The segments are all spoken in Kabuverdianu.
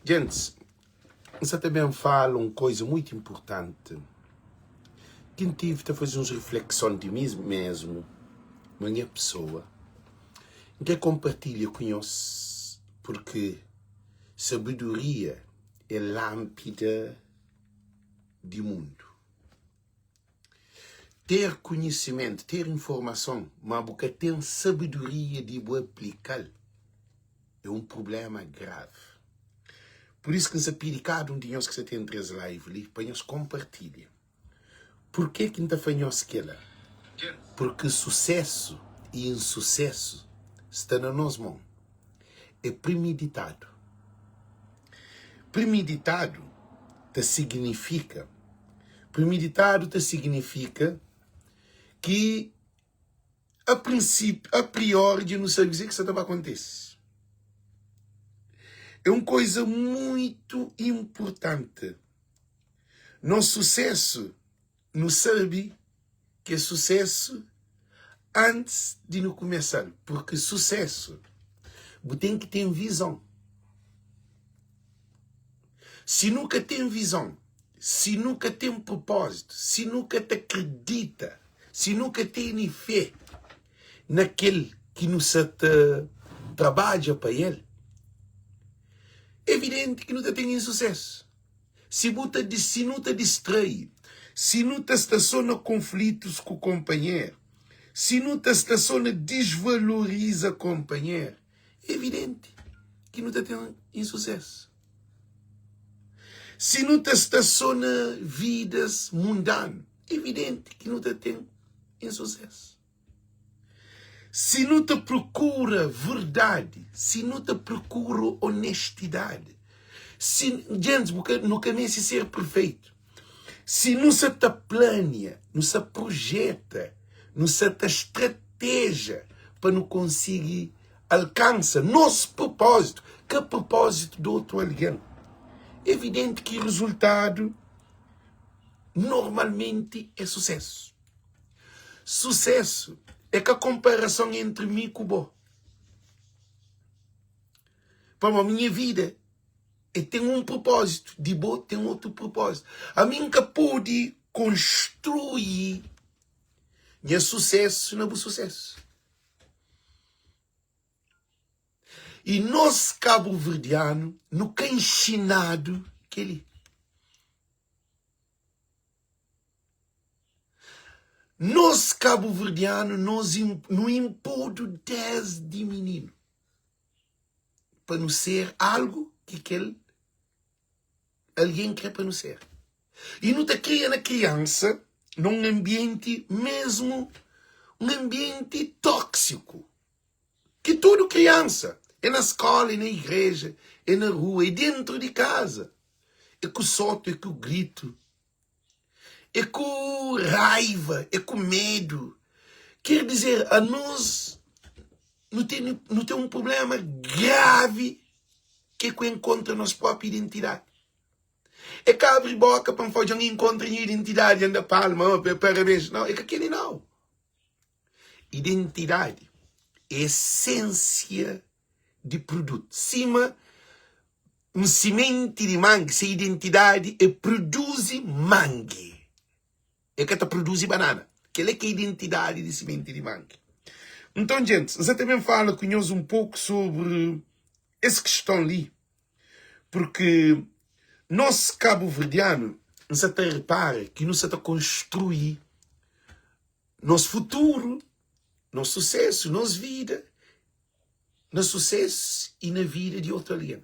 Gentis, N sa ta ben fala un koiza muitu inpurtanti ki N tive ta faze uns riflekson di mi mesmu, ma nha pesoa. N kre konpartilha ku nhos purki sabedoria é lánpida di mundu. Ter konhisimentu, ter informason, ma bu ka ten sabedoria di bu aplika-l é un prubléma gravi. Pur isu ki N sta pidi kada un di nhos ki sta ta entra es live li pa nhos konpartilha. Purkê ki N ta fla nhos kela? Purki susésu i insusésu sta na nos mon. É primiditadu. Primiditadu ta siginifika Primiditadu ta siginifika ki a prinsipiu, a priori dja nu sabe kuzê ki sta ta ba kontise. É un koiza muitu inpurtanti. Nos susésu, nu sabe ki é susésu antis di nu kumesa-l, purki susésu bu ten ki ten vizon. Si nu ka ten vizon, si nu ka ten prupózitu, si nu ka ta kridita, si nu ka tene fé na kel ki nu sa ta trabadja pa el, evidenti ki nu ta ten insusésu. Si bu ta si nu ta distrai, si nu ta sta sô na konflitus ku konpanheru, si nu ta sta sô na disvaloriza konpanheru, É evidenti ki nu ta ten insusésu. Si nu ta sta sô na vidas mundanu, é evidenti ki nu ta ten insusésu. Si nu ta prokura verdadi, si nu ta prokura onestidadi, si, gentis, bu ka, nu ka meste ser perfeitu. Si nu sa ta plania, nu sa projeta, nu sa ta strateja pa nu konsigi alkansa nos propózitu, ka propózitu di otu algen, evidenti ki rezultadu normalmenti é susésu. Susésu é ka konparason entri mi ku bo. Pamodi nha vida E ten un propózitu, di bo ten otu propózitu. Ami N ka pode konstrui nha susésu na bu susésu. I nos kabuverdianu nu ka inxinadu kel-li. Nos kabuverdianu nos nu inpodu désdi mininu. pa nu ser algu ki kel algen kre pa nu ser. I nu ta kria na kriansa na un anbienti mesmu un anbienti tóksiku ki tudu kriansa é na skóla, é na igreja, é na rua, é dentru di kaza, é ku sotu, é ku gritu. É ku raiva, é ku medu. Ker dizer, anos nu ten, nu ten un problema gravi ki é ku enkontra nos propi identidadi. É ka abri boka pa N fla, dja N enkontra nha identidadi, dja N da palma, oh, parabéns. Nau, é ka keli nau. Identidadi é esensia di produtu. Sima Un simenti di mangi, se identidadi é produzi mangi. É ka ta produzi banana. Kel-la ki é identidadi di simenti di mangi. Nton, djentis, N sa ta ben fala ku nhos un poku sobri es kiston li, purki nos kabuverdianu, N sa ta repara ki nu sa ta konstrui nos futuru, nos susésu, nos vida na susésu i na vida di otu algen.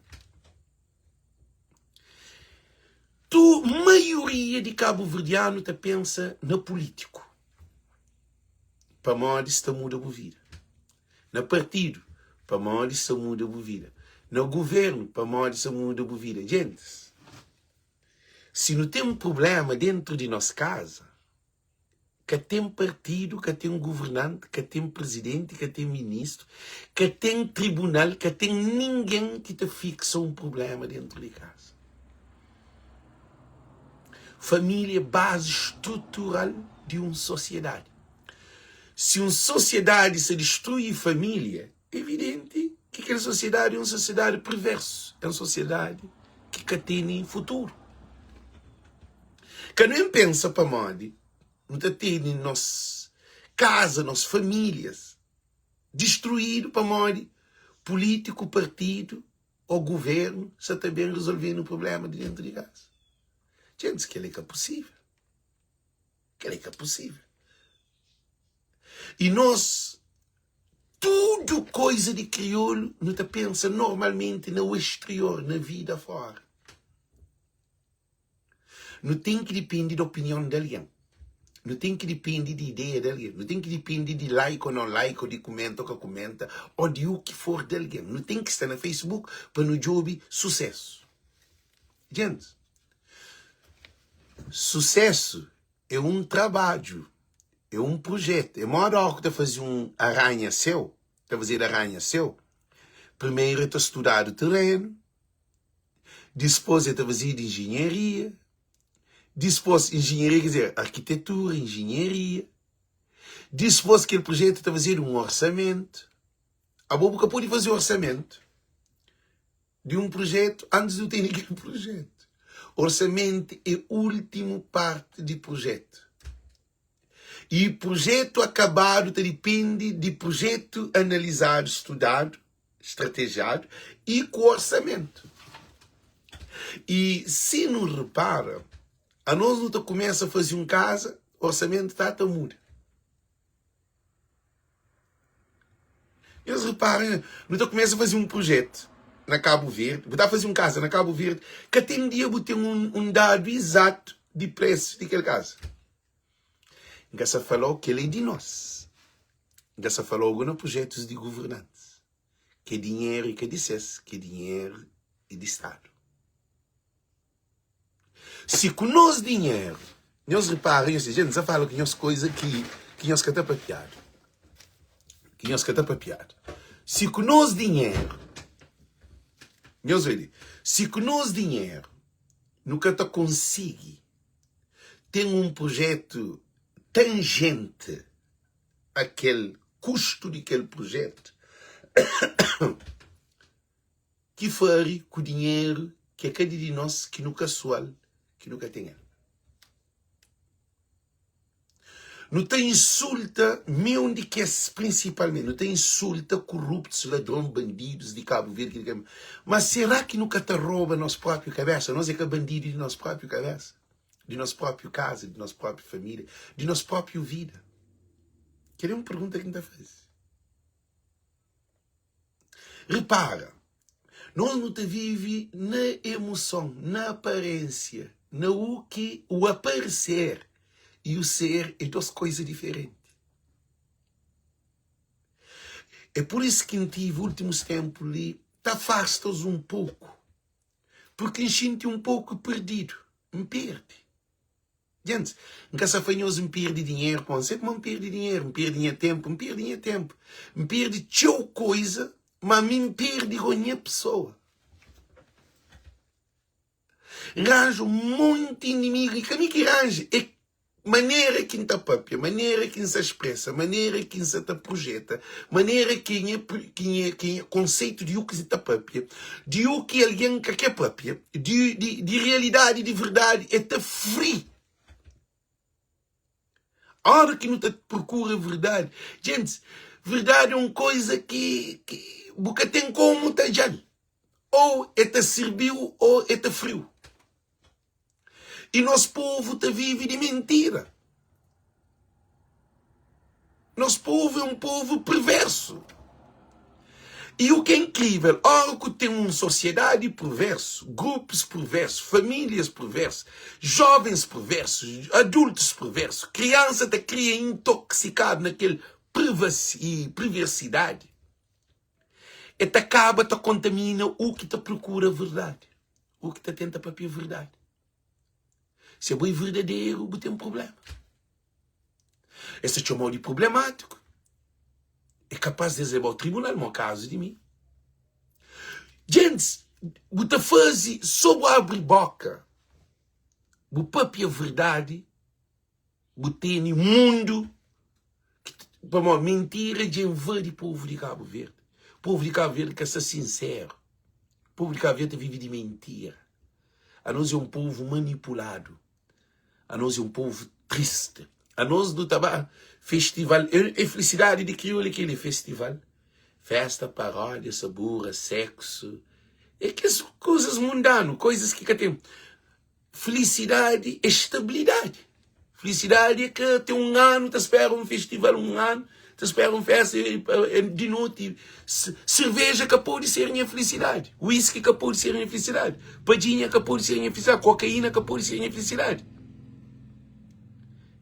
Tu maioria di kabuverdianu ta pensa na pulítiku pamodi sta muda bu vida, na partidu pamodi sta muda bu vida, na guvernu pamodi sta muda bu vida. Djentis, si nu ten prubléma dentru di nos kaza, Ka ten partidu, ka ten guvernanti, ka ten prizidenti, ka ten ministru, ka ten tribunal, ka ten ningen ki ta fiksa un prubléma déntu di kaza. Família é bazi strutural di un sosiedadi. Si un sosiedadi sa distrui família, é evidenti ki kel sosiedadi é un sosiedadi perversu, é un sosiedadi. ki ka tene futuru. Ka nu en pensa pamodi nu ta tene nos kaza, nos famílias distruídu pamodi pulítiku, partidu ô guvernu sa ta ben rezolve-nu prubléma di dentu di kaza. Djentis, kel-li é ka pusível. Kel-li é ka pusível. I nos, tudu koiza di kriolu, nu ta pensa normalmenti na exterior, na vida fóra. Nu ten ki dipende di opinion di algen. Nu ten ki dipende di ideia di algen. Nu ten ki dipende di like ô non like, ô di kumenta ô ka kumenta, ô di u ki for di algen. Nu ten ki sta na Facebook pa nu djobe susésu. Gentis, susésu é un trabadju, é un prujétu. É moda óra ku ta faze un aranha-séu, ta fazedu aranha-séu, primeru el ta studadu terenu, Dispôs el ta fazedu injinharia, dispôs injinharia quer dizer arkitetura, injinharia, dispôs kel projetu ta fazedu un orsamentu. Abo bu ka pode faze orsamentu di un projetu antis di bu tene kel projetu. Orsamentu é últimu parti di projetu. I projetu akabadu ta dipende di projetu analizadu, studadu, stratejiadu i ku orsamentu. I si nu repara, anos nu ta kumesa faze un kaza, orsamentu ta ta muda. Nhos repara, nu ta kumesa faze un projetu na Kabu Verdi, bu ta faze un kaza na Kabu Verdi, ka ten dia bu ten un dadu izatu di presu di kel kaza. N ka sa fala-u kel é di nos. N ka sa fala-u go na projetus di governantis, ke dinheru é ka di ses, ke dinheru é di Stadu. Si ku nos dinheru, nhos repara, nhos dja N sa fala ku nhos koiza ki ki nhos ka ta papiadu, ki nhos ka ta papiadu. Si ku nos dinheru, nhos obi li, si ku nos dinheru nu ka ta konsigi ten un projetu tanjente a kel kustu di kel projetu ki fari ku dinheru ki é ka di di nos, ki nu ka sua-l, ki nu ka ten el. Nu ta insulta mi un di kes prinsipalmenti, nu ta insulta kuruptus, ladron, bandidus di Kabu Verdi, ma será ki nu ka ta roba nos propriu kabesa? Nos é ka bandidu di nos propriu kabesa, di nos propriu kaza, di nos propriu familia, di nos propriu vida? Kel é un pergunta ki N ta faze. Repara, nos nu ta vive na emoson, na aparênsia, na u ki o aparecer e o ser é dos koiza diferenti. É pur isu ki N tive últimus ténpu li ta afasta-s un poku, purki N xinti un poku perdidu, N perde. Gentis, N ka sa fla nhos N perde dinheru pamodi N sabe ma N perde dinheru, N perde nha ténpu, N perde nha ténpu, N perde txeu koiza, má mi N perde gó nha pesoa. N ranja un monti inimigu i ka mi ki ranja, é manera ki N ta pâpia, manera ki N sa spresa, manera ki N sa ta projeta, manera ki nha ki nha ki nha konseitu di u ki N ta pâpia, di u ki algen ka krê pâpia. Di, di, di realidadi di verdadi é ta fri. Ora ki nu ta prokura verdadi, gentis, verdadi é un koiza ki, ki bu ka ten komu tadja-l. Ou é ta sirbi-u ou é ta fri-u. I nos povu ta vive di mintira. Nos povu é un povu perversu. I u ki é inkrivel, ora ku ten un sosiedadi perversu, grupus perversu, familias perversu, jovens perversu, adultus perversu, kriansa ta kria intoksikadu na kel perversidadi, e ta kaba ta kontamina u ki ta prokura verdadi, u ki ta tenta papia verdadi. Si abo é verdaderu, bu ten prubléma. Es ta txoma-u di prublemátiku. É kapás di es leba-u tribunal, mo kazu di mi. Gentis, bu ta faze so bu abri boka, bu papia verdadi, bu tene mundu pamodi mintira dja invadi povu di Kabu Verdi. Povu di Kabu Verdi ka sta sinseru. Povu di Kabu Verdi ta vive di mintira. Anos é un povu manipuladu. Anos é un povu triste. Anos nu ta ba festival. É felisidadi di kriolu é kel-li, festival. Festa, paródia, sabura, seksu. É kes kuzas mundanu, koizas ki ka ten. Felisidadi é stabilidadi. Felisidadi é ka ten un anu ta spera un festival, un anu ta spera un festa di noti. Serveja ka pode ser nha felisidadi, whisky ka pode ser nha felisidadi, padjinha ka pode ser nha felisidadi, kokaína ka pode ser nha felisidadi.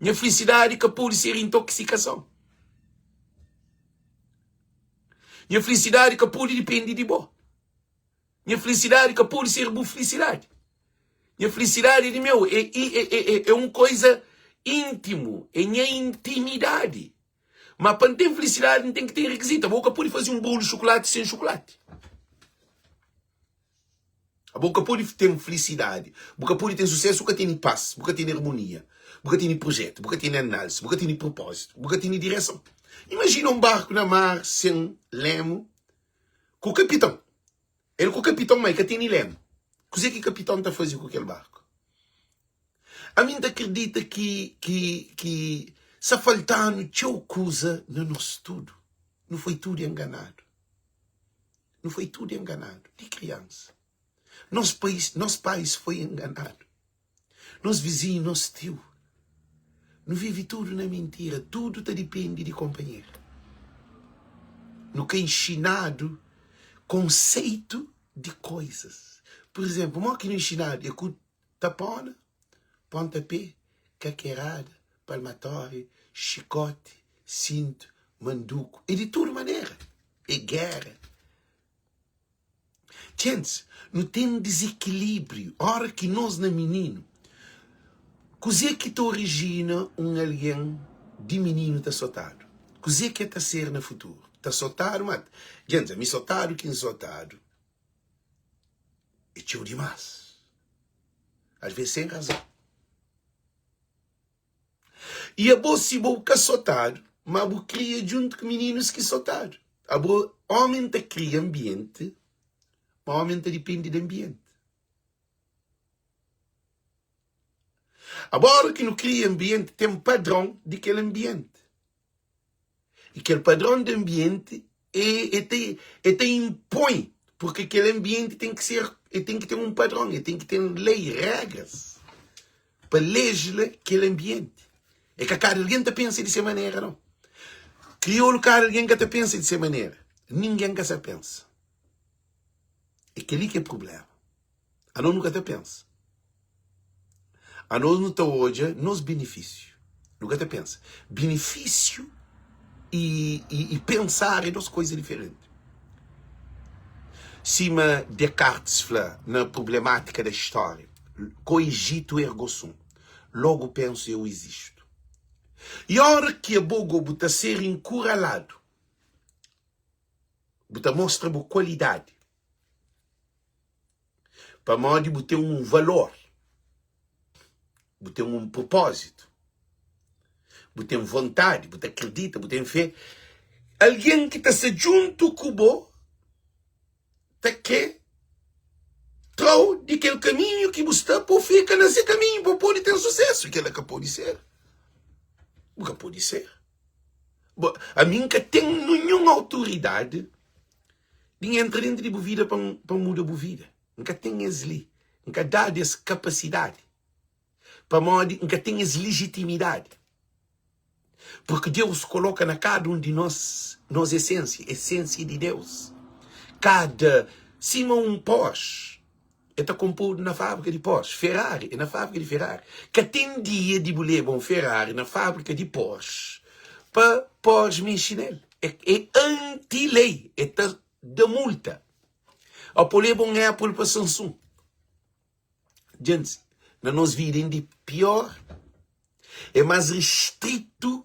Nha felisidadi ka pode ser intoksikason. Nha felisidadi ka pode dipende di bo. Nha felicidade ka pode ser bu felicidade. Nha felicidade é di meu, é, é, é, é um coisa íntimo, é nha intimidade. Mas para ter felicidade não tem que ter requisito. A boca pode fazer um bolo de chocolate sem chocolate. A boca pode ter felicidade, boca pode ter sucesso, boca tem paz, boca tem harmonia, boca tem projeto, boca tem análise, boca tem propósito, boca tem direção. Imagina um barco na mar sem lemo, Ku kapiton. El ku kapiton ma e ka tene lemu. Kuzê ki kapiton ta faze ku kel barku? Ami N ta kridita ki ki ki sa falta-nu txeu kuza na nos tudu. Nu foi tudu enganadu. Nu foi tudu enganadu di kriansa. Nos pais, nos pais foi enganadu. Nos vizinhu, nos tiu. Nu vive tudu na mintira, tudu ta dipende di konpanheru. Nu ka inxinadu konseitu di koizas. Pur izénplu, modi ki nu inxinadu? É ku tapona, pontapé, kakerada, palmatória, xikóti, sintu, manduku. É di tudu manera. É géra. Djentis, nu ten dizikilibriu óra ki nos na mininu. Kuzê ki ta orijina un algen di mininu ta sotadu? Kuzê ki el ta ser na futuru? Ta sotadu ma Djentis, ami sotadu ki N sotadu é txeu dimás. Asves sen razon. I abo si bo ka sotadu, ma bu kria djuntu ku mininus ki sotadu. Abo, omi ta kria anbienti, ma omi ta dipende di anbienti. Abo, ora ki nu kria anbienti, ten padron di kel anbienti. I kel padron di anbienti e, e ta, e ta inpoi, purki kel anbienti ten ki ser, e ten ki ten un padron, e ten ki ten lei, regras pa lejla kel anbienti. É ka kada algen ta pensa di se manera, nau. Kriolu kada algen ka ta pensa di se manera. Ningen ka sa pensa. É kel-li ki é prubléma. Anos nu ka ta pensa. Anos nu ta odja nos benefísiu. Nu ka ta pensa. Benefísiu i, i, i pensar é dos koiza diferenti. Sima Descartes fla na Problemática da História, Cogito ergo sum, logo penso eu existo. I ora ki abo go bu ta ser inkuraladu, bu ta mostra bu kualidadi, Pamodi bu ten un valor, bu ten un propózitu, bu ten vontadi, bu ta kridita, bu ten fé. Algen ki ta sta djuntu ku bo ta krê tra-u di kel kaminhu ki bu sta pa bu fika na se kaminhu pa bu pode ten susésu. Kel-la ka pode ser. Bu ka pode ser. Ami N ka ten ninhun autoridadi Di N entra dentru di bu vida pa N pa N muda bu vida. N ka ten es li. N ka dadu es kapasidadi. Pamodi N ka ten es lijitimidadi. Purki Deus koloka na kada un di nos, nos esensia, esensia di Deus. Kada, sima un Porsche, E ta konpodu na fábrika di Porsche. Ferrari é na fábrika di Ferrari. Ka ten dia di bu leba un Ferrari na fábrika di Porsche pa Porsche mexe nel. É, é anti-lei. E ta da multa. Ô pa bu leba un Apple pa Samsung. Djentis, na nos vida inda é pior. É más restritu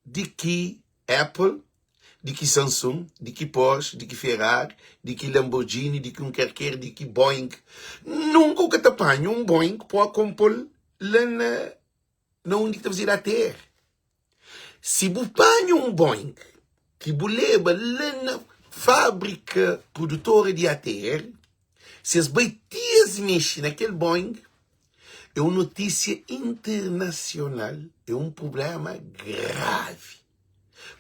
di ki Apple, di ki Samsung, di ki Porsche, di ki Ferrari, di ki Lamborghini, di ki un kerker, di ki Boeing. Nunka u ka ta panha un Boeing pa u konpo-l la na na undi ki ta fazedu ATR. Si bu panha un Boeing ki bu leba la na fábrika produtora di ATR, si es bai ti es. es mexe na kel Boeing, é un notísia internasional, é un prubléma gravi.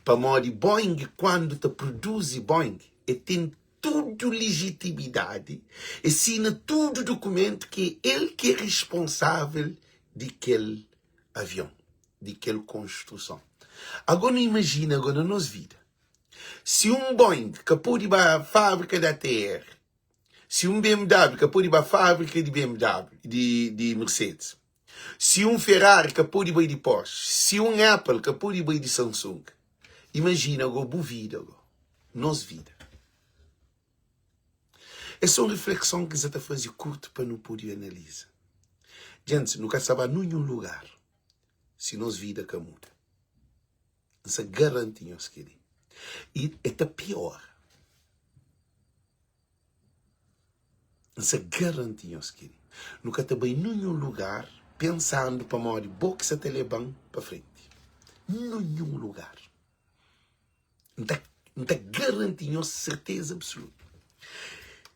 Pamodi Boeing kuandu ta produzi Boeing, e ten tudu lijitimidadi, e sina tudu dukumentu ki é el ki é responsável di kel avion, di kel konstruson. Agó nu imajina agó na nos vida, si un Boeing ka pode ba fábrika di ATR, si un BMW ka pode ba fábrika di BMW, di, di Mercedes, si un Ferrari ka pode bai di Porsche, si un Apple ka pode bai di Samsung, imajina agó bu vida agó, nos vida. É só un reflekson ki N sa ta faze kurtu pa nu pode analiza. Djentis, nu ka sa ba ninhun lugar si nos vida ka muda. N sa garanti nhos kel-li. I el ta piora. N sa garanti nhos kel-li. Nu ka ta bai ninhun lugar pensandu pamodi bo ki sa ta leba-m pa frenti. Ninhun lugar. N ta, N ta garanti nhos serteza absoluta.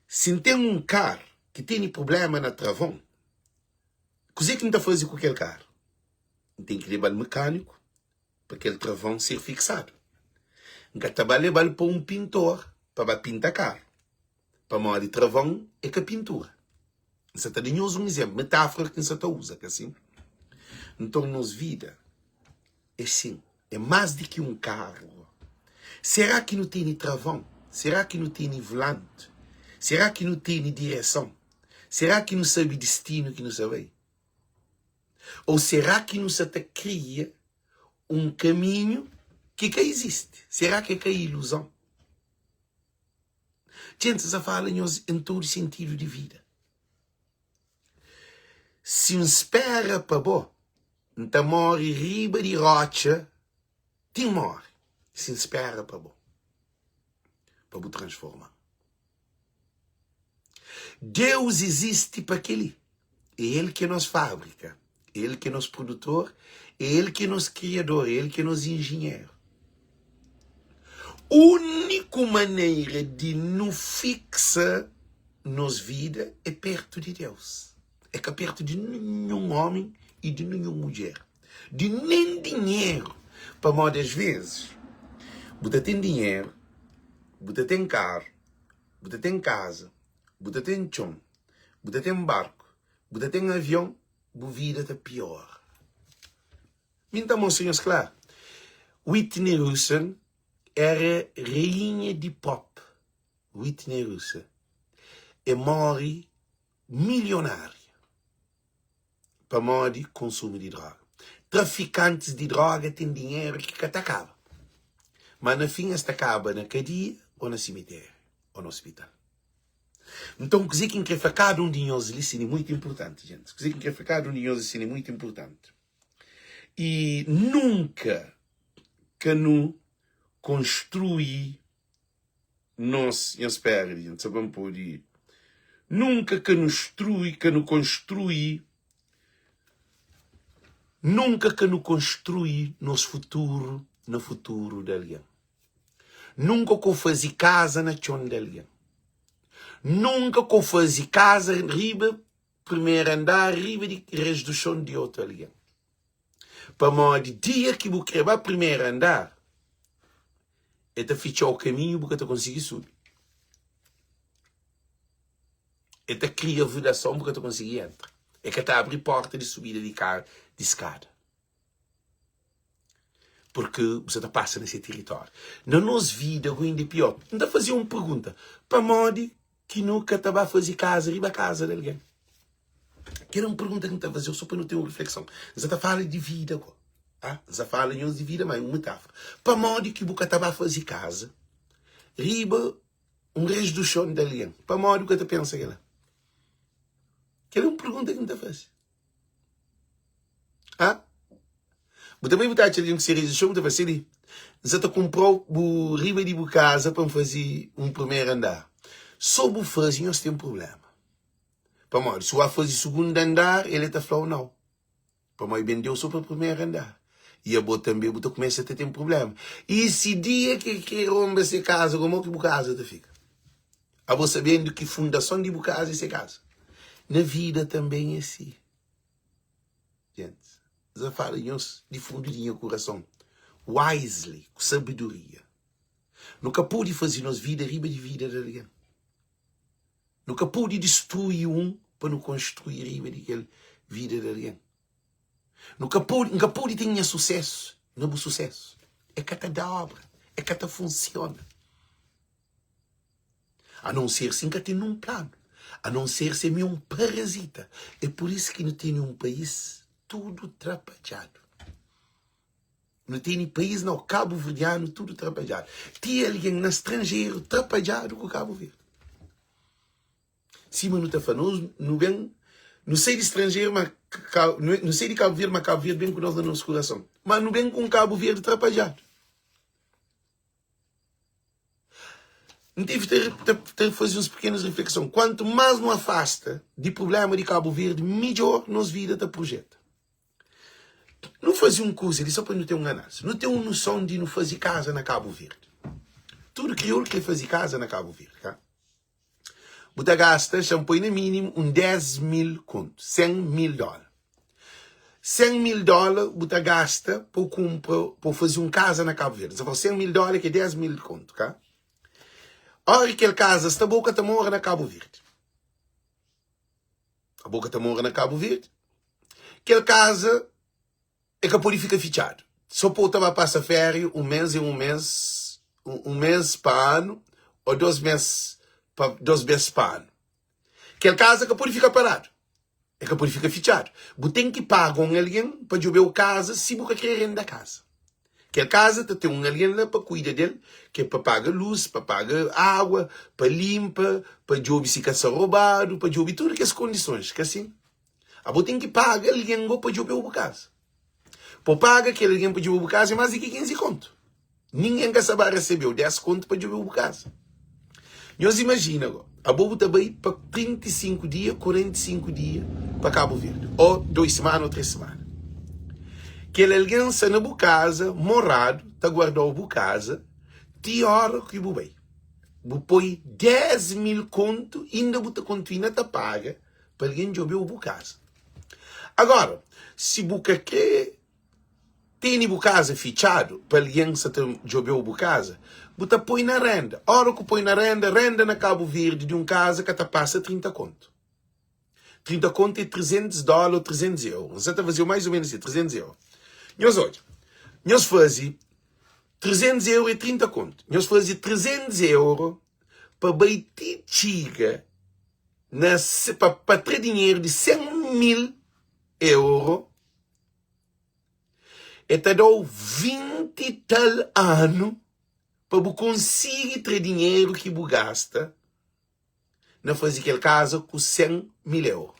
Si N ten un karu ki tene prubléma na travon, kuzê ki N ta faze ku kel karu? N ten ki leba-l mekániku pa kel travon ser fiksadu. N ka ta ba leba-l pa un pintor pa ba pinta karu, pamodi travon é ka pintura. N sa ta da nhos un izénplu, metáfora ki N sa ta uza, ka sin? Nton, nos vida é sin, é más di ki un karu. Será ki nu tene travon? Será ki nu tene volanti? Será ki nu tene direson? Será ki nu sabe distinu ki nu sa bai? Ou será ki nu sa ta kria un kaminhu ki ka izisti? Será ki é ka iluzon? Djentis sa fala nhos en tudu sentidu di vida. Si N spera pa bo, N ta móre riba di rótxa ti N móre. Si N spera pa bo, pa bu transforma-m. Deus izisti pa kel-li. É El ki é nos fábrika, é El ki é nos produtor, é El ki é nos kriador, é El ki é nos injinheru. Úniku manera di nu fiksa nos vida é pertu di Deus. É ka pertu di ninhun ómi i di ninhun mudjer, di nen dinheru. Pamodi as vezis bu ta ten dinheru, bu ta ten karu, bu ta ten kaza, bu ta ten txon, bu ta ten barku, bu ta ten avion, bu vida ta piora. Mi N ta mostra nhos klaru. Whitney Houston éra rainha di pop. Whitney Houston. E móre milionária pamodi konsumu di droga. Trafikantis di droga ten dinheru ki ka ta kaba. Ma na fin es ta kaba na kadia ô na simitériu ô na ospital. Nton, kuzê ki N krê fla kada un di nhos li sin é mutu inportanti, gentis. Kuzê ki N krê fla kada un di nhos li sin é mutu inportanti. I nunka ka nu konstrui nos, nhos spera di gentis, sô pa N pode. Nunka ka nu strui, ka nu konstrui, nunka ka nu konstrui nos futuru na futuru di algen. Nunka k'o faze kaza na txon di algen. Nunka k'o faze kaza riba primeru andar, riba di res du txon di otu algen. Pamodi dia ki bu kre ba primeru andar, el ta fitxa-u kaminhu, bu ka ta konsigi subi. El ta kria vedason, bu ka ta konsigi entra. El ka ta abri porta di subida di kar di skada. Purki bu sa ta pasa na se tiritóriu. Na nos vida go inda é pior. N ta faze un pergunta, pamodi ki nu ka ta ba faze kaza riba kaza di algen? Kel é un pergunta ki N ta faze-u so pa nu ten un riflekson. N sa ta fala di vida go. Ah, N sa fala nhos di vida, ma é un metáfora. Pamodi ki bu ka ta ba faze kaza riba un res du xon di algen? Pamodi bu ka ta pensa kel-la? Kel é un pergunta ki N ta faze. Ah? Bu ta bai bu ta atxa algen ku se rejistro, bu ta fla, Seli, N sa ta kunpra-u bu riba di bu kaza pa N faze un primeru andar. So bu faze, nhos ten prubléma. Pamodi, si bu ba faze sugundu andar, el ta fla-u nau. Pamodi el bende-u so pa primeru andar. I abo tanbe bu ta kumesa ta ten prubléma. I si dia ki el kre ronba se kaza, komo ki bu kaza ta fika? Abo sabendu ki fundason di bu kaza é se kaza. Na vida tanbê é si. Gentis, N sta fala nhos di fundu di nha kurason, wisely, ku sabedoria. Nu ka pode faze nos vida riba di vida di algen. Nu ka pode distrui un pa nu konstrui riba di kel vida di algen. Nu ka pode, N ka pode ten nha susésu na bu susésu. É ka ta da obra, é ka ta funsiona. A non ser si N ka ten nun planu, a non ser si ami é un parazita. É pur isu ki nu tene un país tudu trapadjadu. Nu tene país nau, kabuverdianu tudu trapadjadu. Ti algen na stranjeru trapadjadu ku Kabu Verdi. Sima nu ta fla, nos nu ben, nu sai di stranjeru ma nu sai di Kabu Verdi ma Kabu Verdi ben ku nos na nos kurason. Ma nu ben ku un Kabu Verdi trapadjadu. N tevi ta faze uns pequenas reflexão. Kuantu más nu afasta di prublema di Kabu Verdi, midjor nos vida ta projeta. Nu faze un kuza li só pa nu ten un análise. Nu ten un noson di nu faze kaza na Kabu Verdi. Tudu kriolu kre faze kaza na Kabu Verdi, ka? Bu ta gasta, xa N poi na mínimu, un 10 mil kontu, 100 mil dóla. 100 mil dóla bu ta gasta pa bu kunpra, pa bu faze un kaza na Kabu Verdi. N sta fla 100 mil dóla ki é 10 mil kontu, ka? Óra ki kel kaza sta, bo ka ta mora na Kabu Verdi. Abo ka ta mora na Kabu Verdi. Kel kaza é ka pode fika fitxadu. Só pa bu ta ba pasa féria un mês é un mês, un mês pa anu ô dos mês pa dos bês pa anu. Kel kaza ka pode fika paradu, é ka pode fika fitxadu. Bu ten ki paga un algen pa djobe-u kaza si bu ka kre renda kaza. Kel kaza ta ten un algen la pa kuida del, ki é pa paga lus, pa paga agua, pa linpa, pa djobe si ka sta robadu, pa djobe tudu kes kondisons. Ka sin? Abo ten ki paga algen go pa djobe-u bu kaza. Pa bu paga kel algen pa djobe-u bu kaza é más di ki 15 kontu. Ningen ka sta ba resebe-u 10 kontu pa djobe-u bu kaza. Nhos imajina go, abo bu ta bai pa 35 dia, 45 dia pa Kabu Verdi, ô 2 simana ô 3 simana. Kel algen sta na bu kaza moradu, ta guarda-u bu kaza ti óra ki bu bai. Bu poi 10 mil kontu, inda bu ta kontinua ta paga pa algen djobe-u bu kaza. Agora, si bu ka kre tene bu kaza fitxadu pa algen sa ta djobe-u bu kaza, bu ta poi na renda. Ora ku poi na renda, renda na Kabu Verdi di un kaza ka ta pasa 30 kontu. 30 kontu é 300 dóla ô 300 euru. N sa ta faze-u mais ô ménus si, 300 euru. Nhos odja, nhos faze 300 euru é 30 kontu. Nhos faze 300 euru pa bai ti txiga na pa, pa tra dinheru di 100 mil euru, E ta da-u 20 i tal anu pa bu konsigi tra dinheru ki bu gasta na faze kel kaza ku 100 mil euru.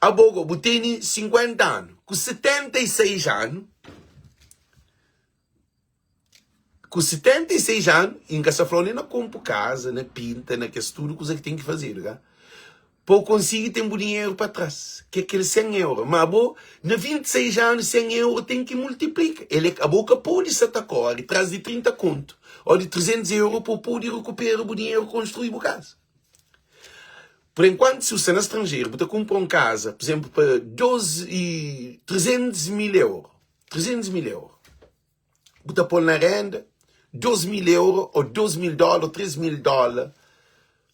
Abo go, bu tene 50 anu, ku 76 anu, Ku 76 anu, i N ka sta fla-u nen na konpu kaza, na pinta, na kes tudu kuza ki ten ki fazedu, ka? Pa u konsigi ten bu dinheru pa tras, ki é kel 100 euru. Ma abo, na 26 anu, 100 euru ten ki multiplika. El é, abo ka pode sta ta kóre tras di 30 kontu ô di 300 euru pa u pode rekupera bu dinheru konstrui bu kaza. Por enkuantu, si u sta na stranjeru, bu ta kunpra un kaza, pur izenplu, pa 2 i 300 mil euru, 300 mil euru. Bu ta pô-l na renda 2.000 euro ô 2.000 dóla ô 3.000 dóla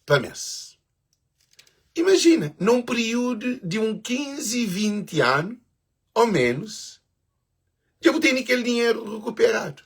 pa mês. Imajina, na un períodu di un 15, 20 anu ô ménus, dja bu tene kel dinheru rekuperadu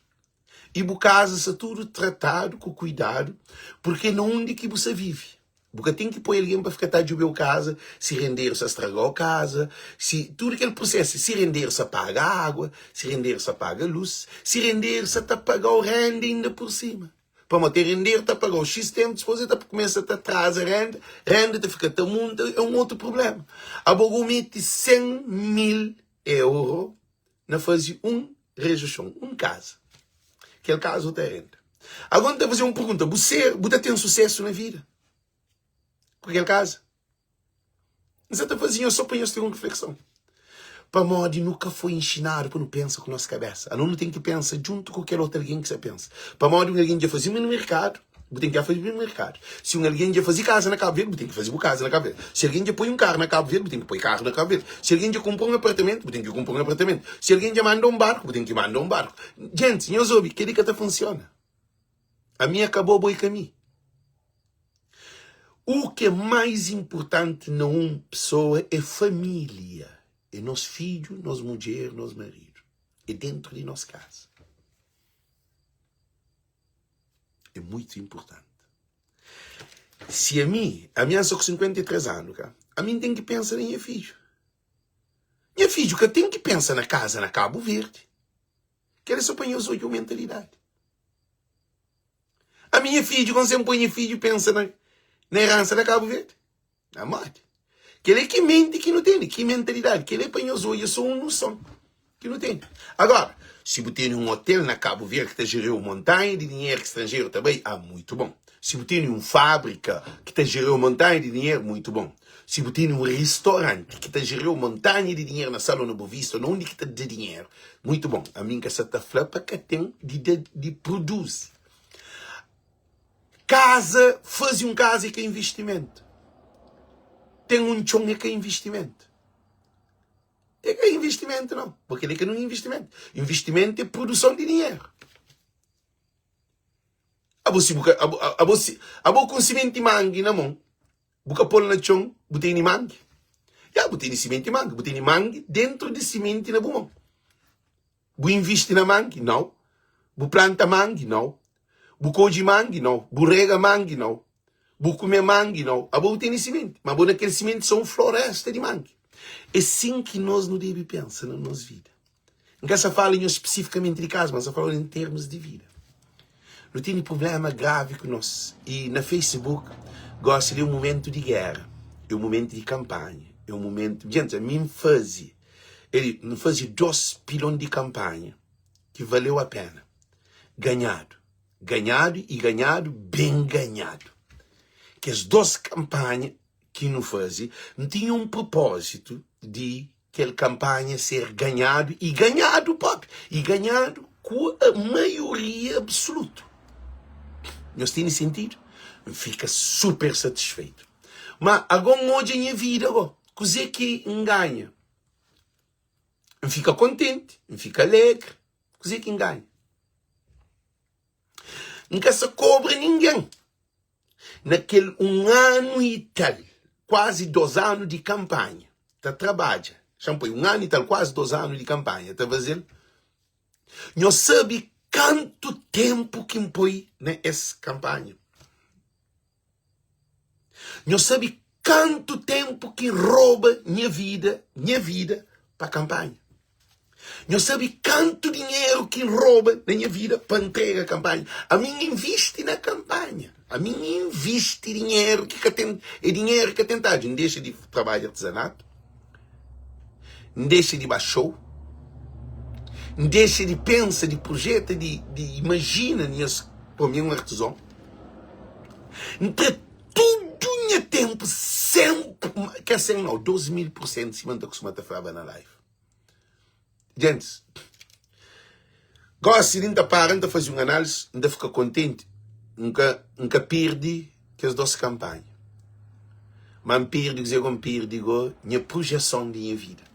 i bu kaza sta tudu tratadu ku kuidadu, purkê na undi ki bu sta vive. Bu ka ten ki poi algen pa fika ta djobe-u kaza, si renderu sta straga-u kaza, si tudu kel prusesu, si renderu sta paga agua, si renderu sta paga lus, si renderu sta ta paga-u renda inda pur sima. Pamodi ten renderu ta paga-u xis tenpu, dipôs el ta kumesa ta traza renda, renda ta fika ta munta, é un otu prubléma. Abo bu mete 100 mil euro na faze un rejuson, un kaza. Kel kaza bu ta renda. Agora N ta faze un pergunta, bu ser, bu ta ten susesu na vida ku kel kaza? N sa ta faze nhos so pa nhos ten un reflekson. Pamodi nu ka foi inxinadu pa nu pensa ku nos kabesa. Anu nu ten ki pensa djuntu ku kel otu algen ki sa pensa. Pamodi un algen dja faze mi na merkadu. Bu ten ki faze bu merkadu. Si un algen dja faze kaza na Kabu Verdi, bu ten ki faze bu kaza na Kabu Verdi. Si algen dja poi un karu na Kabu Verdi, bu ten ki poi karu na Kabu Verdi. Si algen dja kunpra un apartamentu, bu ten ki kunpra un apartamentu. Si algen dja manda un barku, bu ten ki manda un barku. Gentis, nhos obi, kel-li ka ta funsiona. Ami é ka bo, bo é ka mi. U ki é mais inpurtanti na un pesoa é família, é nos fidju, nos mudjer, nos maridu. É dentru di nos kaza. É muitu inpurtanti. Si ami, ami N sta ku 53 anu ka, ami N ten ki pensa na nha fidju. Nha fidju ka ten ki pensa na kaza na Kabu Verdi. Kel é so pa nhos odja un mentalidadi. Ami nha fidju, konse N poi nha fidju pensa na na eransa na Kabu Verdi? Na modi? Kel é ki menti ki nu tene, ki mentalidadi. Kel é pa nhos odja so un noson ki nu tene. Agora, si bu tene un hotel na Kabu Verdi ki ta jere-u montanha di dinheru ki stranjeru ta bai, ah, muitu bon. Si bu tene un fábrika ki ta jere-u montanha di dinheru, muitu bon. Si bu tene un ristoranti ki ta jere-u montanha di dinheru na Sal ô na Bovista ô na undi ki ta da dinheru, muitu bon. Ami N ka sa ta fla pa ka ten di da di produzi. Kaza, faze un kaza é ka investimentu. Ten un txon é ka investimentu. É ka investimentu nau, porque kel-li ka nun investimentu. Investimentu é produson di dinheru. Abo si bu ka, abo, abo si, abo ku un simenti mangi na mon, bu ka pô-l na txon, bu tene mangi? Ya, bu tene simenti mangi, bu tene mangi dentru di simenti na bu mon. Bu invisti na mangi? Nau. Bu planta mangi? Nau. Bu kodji mangi? Nau. Bu rega mangi? Nau. Bu kume mangi? Nau. Abo bu tene simenti, ma bo na kel simenti so un floresta di mangi. É sin ki nos nu debe pensa na nos vida. N ka sa fala nhos spesifikamenti di kaza, ma N sa fala en termus di vida. Nu tene prublema gravi ku nos. I na Facebook, gosi li é un mumentu di géra, é un mumentu di kanpanha, é un mumentu. Djenti, ami N faze, el, N faze dos pilon di kanpanha ki valeu a pena. Ganhadu, ganhadu i ganhadu, ben ganhadu. Kes dos kanpanha ki nu faze, N tinha un propózitu di kel kanpanha ser ganhadu i ganhadu propi, i ganhadu ku maioria absolutu. Nhos tene sentidu? N fika super satisfeitu. Ma ago N odja nha vida ago, kuzê ki N ganha? N fika kontenti, N fika alegri, kuzê ki N ganha? N ka sa kobra ningen. Na kel un anu i tal, kuazi dos anu di kanpanha, ta trabadja, xa-m poi, un anu i tal, kuazi dos anu di kanpanha, ta faze-l. Nhos sabe kantu ténpu ki N poi na es kanpanha? Nhos sabe kantu ténpu ki N roba nha vida, nha vida, pa kanpanha? Nhos sabe kantu dinheru ki N roba na nha vida pa ntrega kanpanha? Ami N invisti na kanpanha. Ami N invisti dinheru ki ka ten, é dinheru ki ka ten tadju. N dexa di trabadja artizanatu, N dexa di ba show, N dexa di pensa, di projeta, di, di imajina nhas, pô, mi é un artizon. N tra tudu nha ténpu, 100, ka 100 nau, 2000 pur sentu, sima N ta kustuma ta flaba na live. Gentis, gosi li N ta para, N ta faze un analisi, N ta fika kontenti, N ka, N ka pirdi kes dos kanpanha. Ma N pirdi kuzê ku N pirdi go? Nha projeson di nha vida.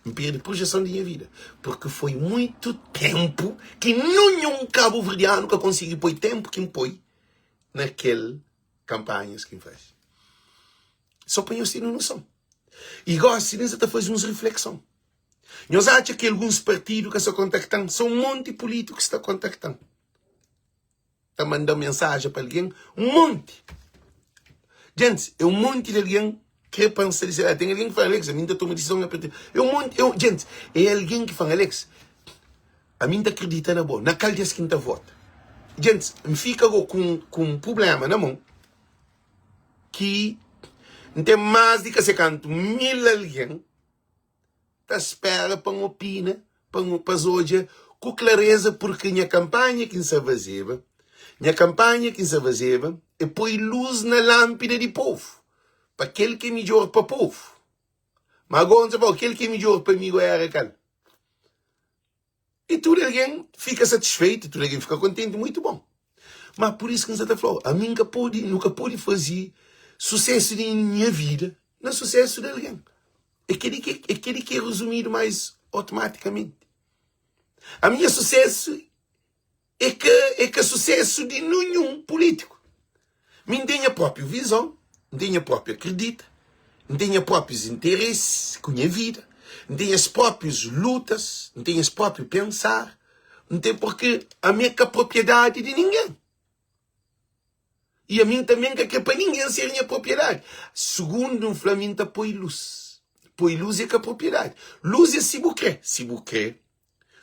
N pirdi projeson di nha vida, purki foi muitu tenpu ki ninhun kabuverdianu ka konsigi poi tenpu ki N poi na kel kanpanhas ki N faze. Sô pa nhos ten un noson. I gósi li N sa ta faze uns riflekson. Nhos atxa ki alguns partidu ka sta kontakta-m? Son un monti pulítiku ki sta kontakta-m, ta manda-m mensajen pa algen, un monti. Gentis, é un monti di algen krê pa N sta di se ladu. Ten algen ki fla, Alex, ami N ta toma disizon a partir. É un monti, é un, gentis, é algen ki fla-m, Alex, ami N ta kridita na bo, na kal di es ki N ta vota? Gentis, N fika go ku un prubléma na mon. ki N ten más di ka se kantu 1000 algen ta spera pa N opina, pa N pa es odja ku klareza purki nha kanpanha ki N sa fazeba, nha kanpanha ki N sa fazeba é poi lus na lánpida di povu, pa kel ki é midjór pa povu. Ma ago N ta fla-u, kel ki é midjór pa mi go éra kal? I tudu algen fika satisfeitu, tudu algen fika kontenti, muitu bon. Ma pur isu ki N sa ta fla-u, ami N ka pode, nu ka pode faze susésu di nha vida na susésu di algen. É kel-li ki, é kel-li ki é rezumidu mais otomatikamenti. Ami nha susésu é ka, é ka susésu di ninhun pulítiku. Mi N ten nha própi vizon, N ten nha própi akredita, N ten nha própius interesi ku nha vida, N ten nhas própius lutas, N ten nhas própi pensar, N ten porque ami é ka propriedadi di ningen. I ami tanbe N ka kre pa ningen ser nha propriedadi. Sugundu, N fla mi N ta poi lus. Poi lus é ka propriedadi. Lus é si bu kre. Si bu kre,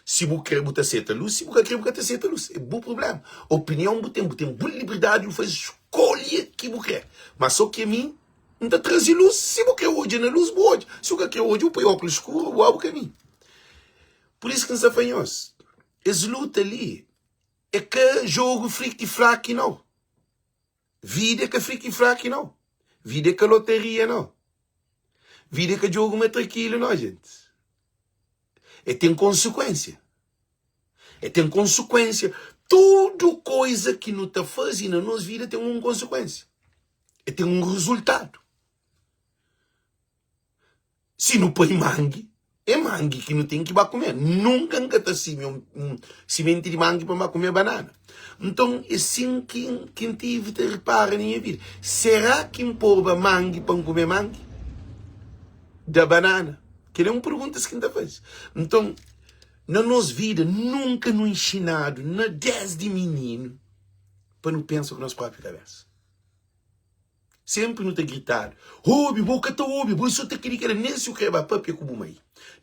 si bu kre bu ta seta lus, si bu ka kre bu ka ta seta lus. É bu prubléma. Opinion bu ten, bu ten bu liberdadi di bu faze skolha ki bu kre. Ma so ki ami N ta traze lus, si bu kre odja na lus bu odja, si bu ka kre odja bu poi óklus skuru bu ba bu kaminhu. Pur isu ki N sta fla nhos, es luta li É ka jogo friki fraki nau. Vida é ka friki fraki nau. Vida é ka loteria nau. Vida é ka jogo matraquilho nau, gente. É tem consequência. É tem consequência. Tudo coisa que nu ta faze na nos vida tem um consequência. É tem um resultado. Si nu poi mangi, é mangi ki nu ten ki ba kume. Nunka N ka ta simia un simenti di mangi pa N ba kume banana. Nton, é sin ki ki N tive ta ripara na nha vida. Será ki N poba mangi pa N kume mangi? Da banana? Kel é un perguntas ki N ta faze. Nton, na nos vida, nunka nu inxinadu, na désdi mininu, pa nu pensa ku nos própi kabésa. Senpri nu ta gritadu, Obi, bo ka ta obi, bo é so ta kre kre. Nen si bu kre ba papia ku bu mai,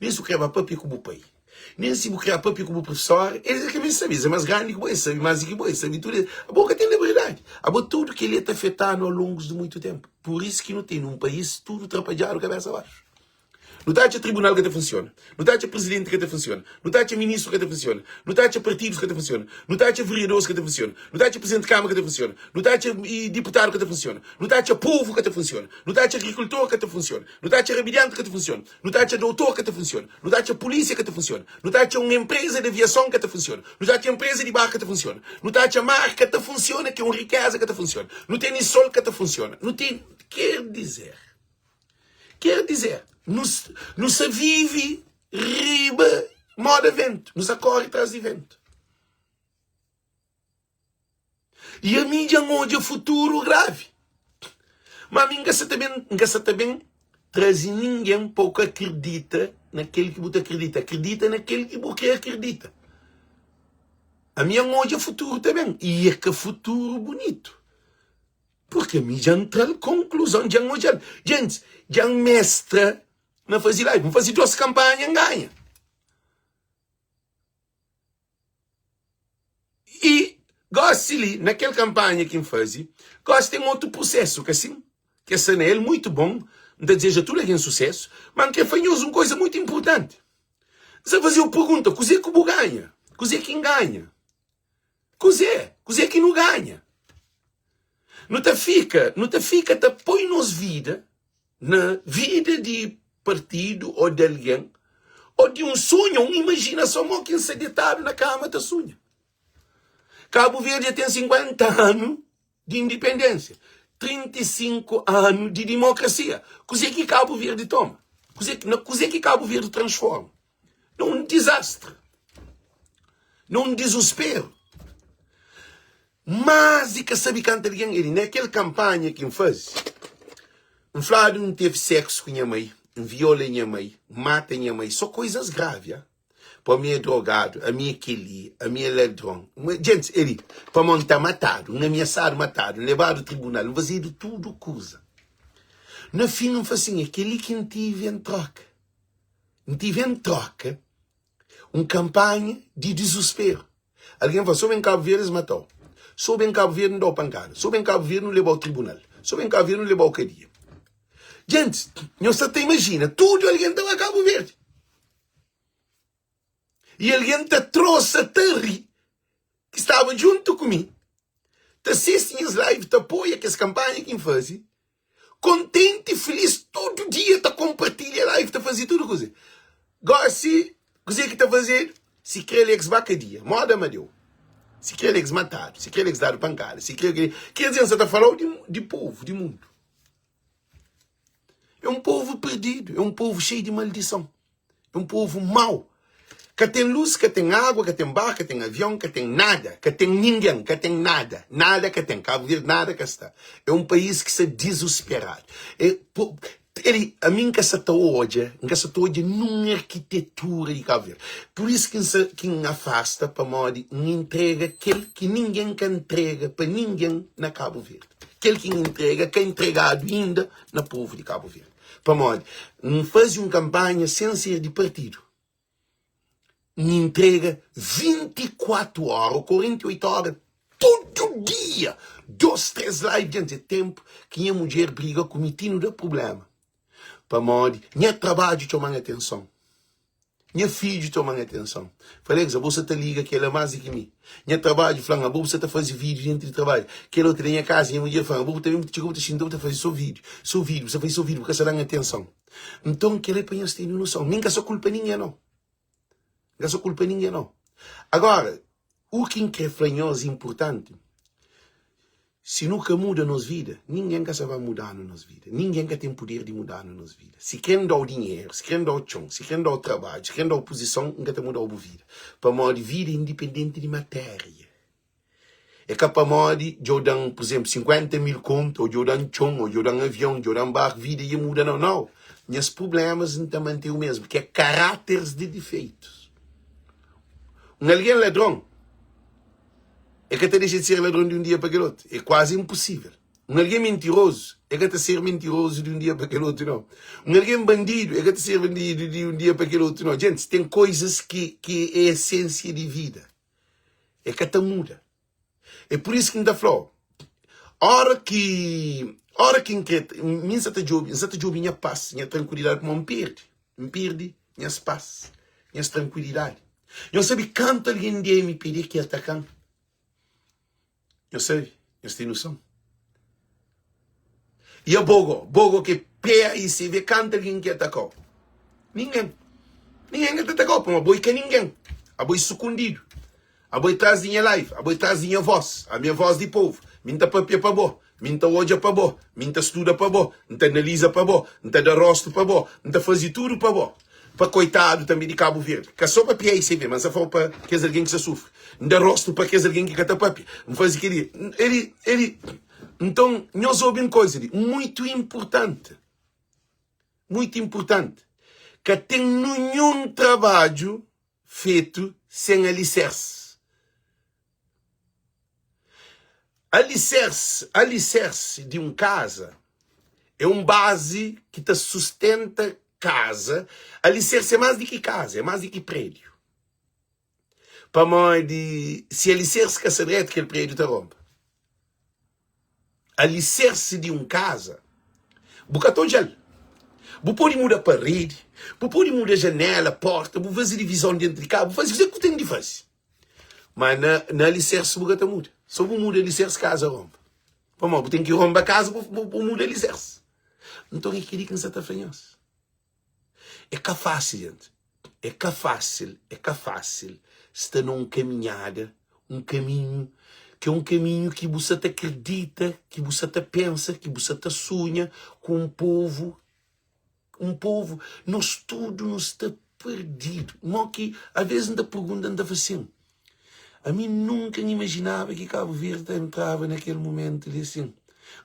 nen si bu kre ba papia ku bu pai, nen si bu kre ba papia ku bu profesor, es é ka meste sabe, es é más grandi ki bo, es sabe más di ki bo, es sabe tudu. Abo ka ten liberdadi. Abo tudu kel-li ta afeta-nu au longu di muitu ténpu. Pur isu ki nu ten un país tudu trapadjadu kabésa baxu. Nu ta atxa tribunal ka ta funsiona, nu ta atxa prizidenti ka ta funsiona, nu ta atxa ministru ka ta funsiona, nu ta atxa partidus ka ta funsiona, nu ta atxa veriadoris ka ta funsiona, nu ta atxa prizidenti di kama ka ta funsiona, nu ta atxa diputadu ka ta funsiona, nu ta atxa povu ka ta funsiona, nu ta atxa agrikultor ka ta funsiona, nu ta atxa rabidianti ka ta funsiona, nu ta atxa doutor ka ta funsiona, nu ta atxa pulisia ka ta funsiona, nu ta atxa un enpreza di aviason ka ta funsiona, nu ta atxa enpreza di barku ka ta funsiona, nu ta atxa mar ka ta funsiona ki é un rikeza ka ta funsiona, nu tene sol ka ta funsiona, nu ten, ker dizer. Ker dizer, nu nu sa vive riba moda ventu, nu sa kore tras di ventu. I ami dja N odja futuru gravi. Ma ami N ka sa ta ben, N ka sa ta ben traze ningen pa bu ka akredita na kel ki bu ta akredita. Akredita na kel ki bu kre akredita. Ami N odja futuru ta ben, i e ka futuru bunitu. Purki ami dja N tra-l konkluzon, dja N odja-l. Gentis, dja N mestra na faze live. N faze dos kanpanha, N ganha. I gosi li, na kel kanpanha ki N faze, gosi ten otu prusesu, ka sin? Ke sta na el, muitu bon. N ta dizeja tudu algen susesu, ma N kre fla nhos un koza muitu inpurtanti. N sta faze-u pergunta, kuze ku bu ganha? Kuze ki N ganha? Kuzê? Kuzê ki nu ganha? Nu ta fika, nu ta fika ta poi nos vida na vida di partidu ô di algen ô di un sonhu, un imajinason mo ki N sta detadu na kama ta sunha. Kabu Verdi dja ten 50 anu di indipendênsia, 35 anu di dimokrasia. Kuzê ki Kabu Verdi toma? Kuzê, na kuzê ki Kabu Verdi transforma? Na un dizastri, na un dizusperu. Más di ka sabe kanta algen el. Na kel kanpanha ki N faze, N fladu N teve seksu ku nha mai, N viola nha mai, N mata nha mai, so koizas gravi, ah. Pa mi é drogadu, ami é kel-li, ami é ladron. Gentis, el li, pamodi N ta matadu, N amiasadu matadu, N lebadu tribunal, N fazedu tudu kuza. Na fin, N fla sin, é kel-li ki N tive en tróka. N tive en tróka un kanpanha di dizusperu. Algen fla, So ben Kabu Verdi es mata-u, so ben Kabu Verdi nu da-u pankada, so ben Kabu Verdi nu leba-u tribunal, so ben Kabu Verdi nu leba-u kadia. Gentis, nhos sa ta imajina, tudu algen ta ba Kabu Verdi. I algen ta trosa, ta ri, ki staba djuntu ku mi, ta sisti nhas live, ta apoia kes kanpanha ki N faze, kontenti, filis, tudu dia ta konpartilha live, ta faze tudu kuze. Gosi, kuze ki ta fazedu? Si kre Alex ba kadia, moda Amadeu. Si kre Alex matadu, si kre Alex dadu pankada, si kre kel. Ker dizer, N sa ta fala-u di, di povu, di mundu. É un povu perdidu, é un povu xeiu di maldison, é un povu mau. Ka ten lus, ka ten agua, ka ten bar, ka ten avion, ka ten nada, ka ten ningen, ka ten nada, nada ka ten. Kabu Verdi nada ka sta. É un país ki sta dizusperadu. É, po, Eli, ami N ka sa ta odja, N ka sa ta odja nun arkitetura di Kabu Verdi. Pur isu ki N sa, ki N afasta, pamodi N intrega kel ki ningen ka ntrega pa ningen na Kabu Verdi. Kel ki N intrega ka intregadu inda na povu di Kabu Verdi. Pamodi N faze un kanpanha sen ser di partidu. N intrega 24 óra ô 48 óra tudu dia, dôs, três live dja. É ténpu ki nha mudjer briga ku mi ti nu da prubléma pamodi nha trabadju txoma-m atenson, nha fidju txoma-m atenson. Fla, Alex, abo sa ta liga kel-la más di ki mi. Nha trabadju fla-m, abo bu sa ta faze vídiu déntu di trabadju. Kel otu la nha kaza, nha mudjer fla-m, abo bu ta ben bu ta txiga bu ta xinta bu ta faze sô vídiu, sô vídiu, bu sa faze sô vídiu, bu ka sa da-m atenson. Nton, kel-li é pa nhos tene noson. Mi N ka sta kulpa ningen, nau. N ka sta kulpa ningen, nau. Agora, u ki N kre fla nhos inpurtanti, si nu ka muda nos vida, ningen ka sa ba muda-nu nos vida. Ningen ka ten puder di muda-nu nos vida. Si kre N da-u dinheru, si kre N da-u txon, si kre N da-u trabadju, si kre N da-u puzison, N ka ta muda-u bu vida. Pamodi vida é indipendenti di matéria. É ka pamodi dja-u da-m, pur izénplu, 50 mil kontu, ô dja-u da-m txon, ô dja-u da-m avion, dja-u da-m barku, vida dja muda. Nau, nau. Nhas prublémas N ta mante u mésmu, ki é karáteris di difeitus. Un algen ladron, é ka ta dexa di ser ladron di un dia pa kel otu. É kuazi inposível. Un algen mintirozu, é ka ta ser mintirozu di un dia pa kel otu, nau. Un algen bandidu, é ka ta ser bandidu di un dia pa kel otu, nau. Gentis, ten koizas ki ki é esensia di vida. É ka ta muda. É pur isu ki N ta fla-u, óra ki óra ki N kre, mi N sa ta djobe, N sa ta djobe nha pas, nha trankuilidadi, pamodi N perde, N perde nhas pas, nhas trankuilidadi. Nhos sabe kantu algen di MPD ki ataka-m? Nhos sabe? Nhos ten noson? E abo go? Bo go ki é PAICV, kantu algen ki atakau? Ningen. Ningen ka ta atakau, pamodi abo i ka ningen. Abo i sukundidu. Abo i tras di nha live, abo i tras di nha vos, ami é vos di povu. Mi N ta papia pa bo, mi N ta odja pa bo, mi N ta studa pa bo, N ta analiza pa bo, N ta da rostu pa bo, N ta faze tudu pa bo. Pa koitadu tanbe di Kabu Verdi. Ka so pa PAICV, ma N sa fla pa kes algen ki sa sufri. N da rostu pa kes algen ki ka ta papia. N faze kel-li. Eli, eli. Nton, nhos obi un koza li, muitu inpurtanti. Muitu inpurtanti. Ka ten ninhun trabadju fetu sen alisersi. Alisersi, alisersi di un kaza é un bazi ki ta sustenta kaza. Alisersi é más di ki kaza, é más di ki prédiu. Pamodi si alisersi ka sta dretu, kel prédiu ta ronba. Alisersi di un kaza, bu ka ta odja-l. Bu pode muda paredi, bu pode muda janéla, pórta, bu faze divizon déntu di kaza, bu faze kuzê ki bu ten di faze. Má na, na alisersi bu ka ta muda. Sô bu muda alisersi, kaza ronba. Pamodi bu ten ki ronba kaza pa bu muda alisersi. Nton é kel-li ki N sta ta fla nhos. É ka fásil, jenti. É ka fásil, é ka fásil sta na un kaminhada, un kaminhu ki é un kaminhu ki bu sa ta kridita, ki bu sa ta pensa, ki bu sa ta sunha ku un povu, un povu, nos tudu nu sta perdidu. Mo ki alvês N ta pergunta, N ta fla sin, Ami nunka N imajinaba ki Kabu Verdi ta entraba na kel mumentu li asin.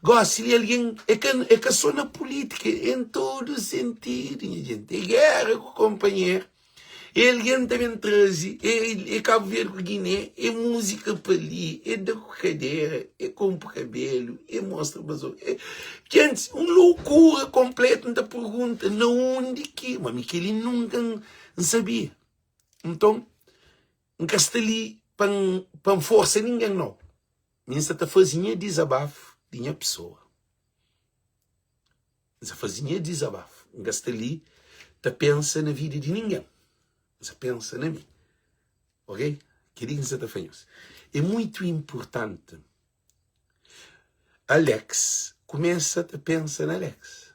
Gosi li algen, é ka, é ka so na pulítika, é en tudu sentidu, nha jenti. É géra ku konpanheru, é algen ta ben traze, é, é Kabu Verdi ku Giné, é múzika pa li, é da ku kadera, é konpo kabelu, é mostra bazon. É, jentis, un lokura konplétu. N ta pergunta na undi ki, ma mi kel-li nunka N sabia. Nton, N ka sta li pa N pa N forsa ningen, nau. Mi N sta ta faze nha dizabafu di nha pesoa. N sta faze nha dizabafu. N ka sta li ta pensa na vida di ningen. N sta pensa na mi. Ok? Kel-li ki N sta ta fla nhos. É muitu inpurtanti Alex kumesa ta pensa na Alex.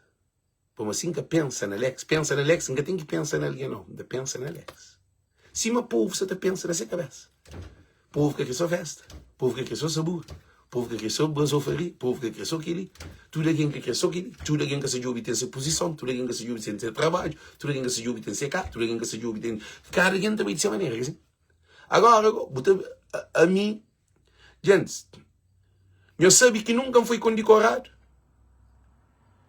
Pamodi si N ka pensa na Alex, pensa na Alex, N ka ten ki pensa na algen nau, N ta pensa na Alex. Sima povu sa ta pensa na se kabesa. Povu ka kre so festa, povu ka kre so sabura, povu ka kre so bazofaria, povu ka kre so kel-li. Tudu algen ka kre so kel-li. Tudu algen ka sa djobe ten se puzison, tudu algen ka sa djobe ten se trabadju, tudu algen ka sa djobe ten se ka, tudu algen ka sa djobe ten. Kada algen ta bai di se manera, ka si? Agora, bu ta, ami, Gentis, nhos sabe ki nunka N foi kondikoradu?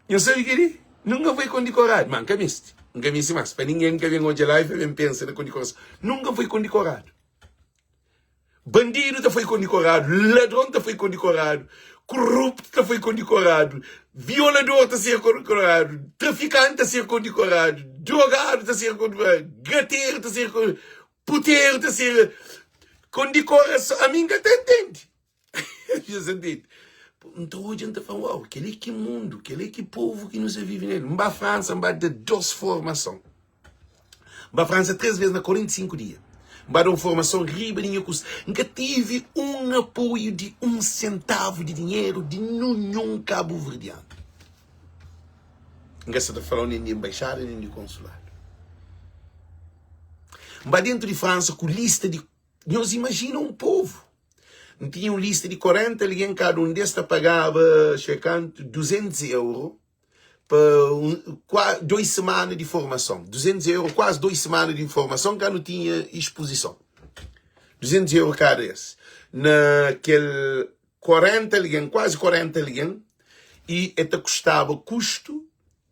Nhos sabe kel-li? Nunka N foi kondikoradu. Má N ka meste. N ka meste más. Pa ningen ka ben odja la i pa ben pensa na kondikorason. Nunka N foi kondikoradu. Bandidu ta foi kondikoradu, ladron ta foi kondikoradu, koruptu ta foi kondikoradu, violador ta ser kondikoradu, trafikanti ta ser kondikoradu, drogadu ta ser kondikoradu, gateru ta ser kondikoradu. Puteru ta ser kondikorason. Ami N ka ta ntende. Nhos ntende? N ta odja, N ta fla, uau, kel-li ki mundu, kel-li ki povu ki nu sta vive na el. N ba Fransa, N ba da dos formason. N ba Fransa tres bes na 45 dia. N ba da un formason riba di nha kustu. N ka tive un apoiu di un sentavu di dinheru di ninhun kabuverdianu. N ka sta ta fla-u nen di enbaixada nen di konsuladu. N ba dentu di Fransa ku lista di. Nhos imajina un povu! N tinha un lista di 40 algen, kada un des ta pagaba xe kantu, 200 euro pa un, kua, dois semana di formason. 200 euro, kuazi dois semana di formason, ka nu tinha ispozison. 200 euro kada es. Na kel 40 algen, kuazi 40 algen, i e ta kustaba kustu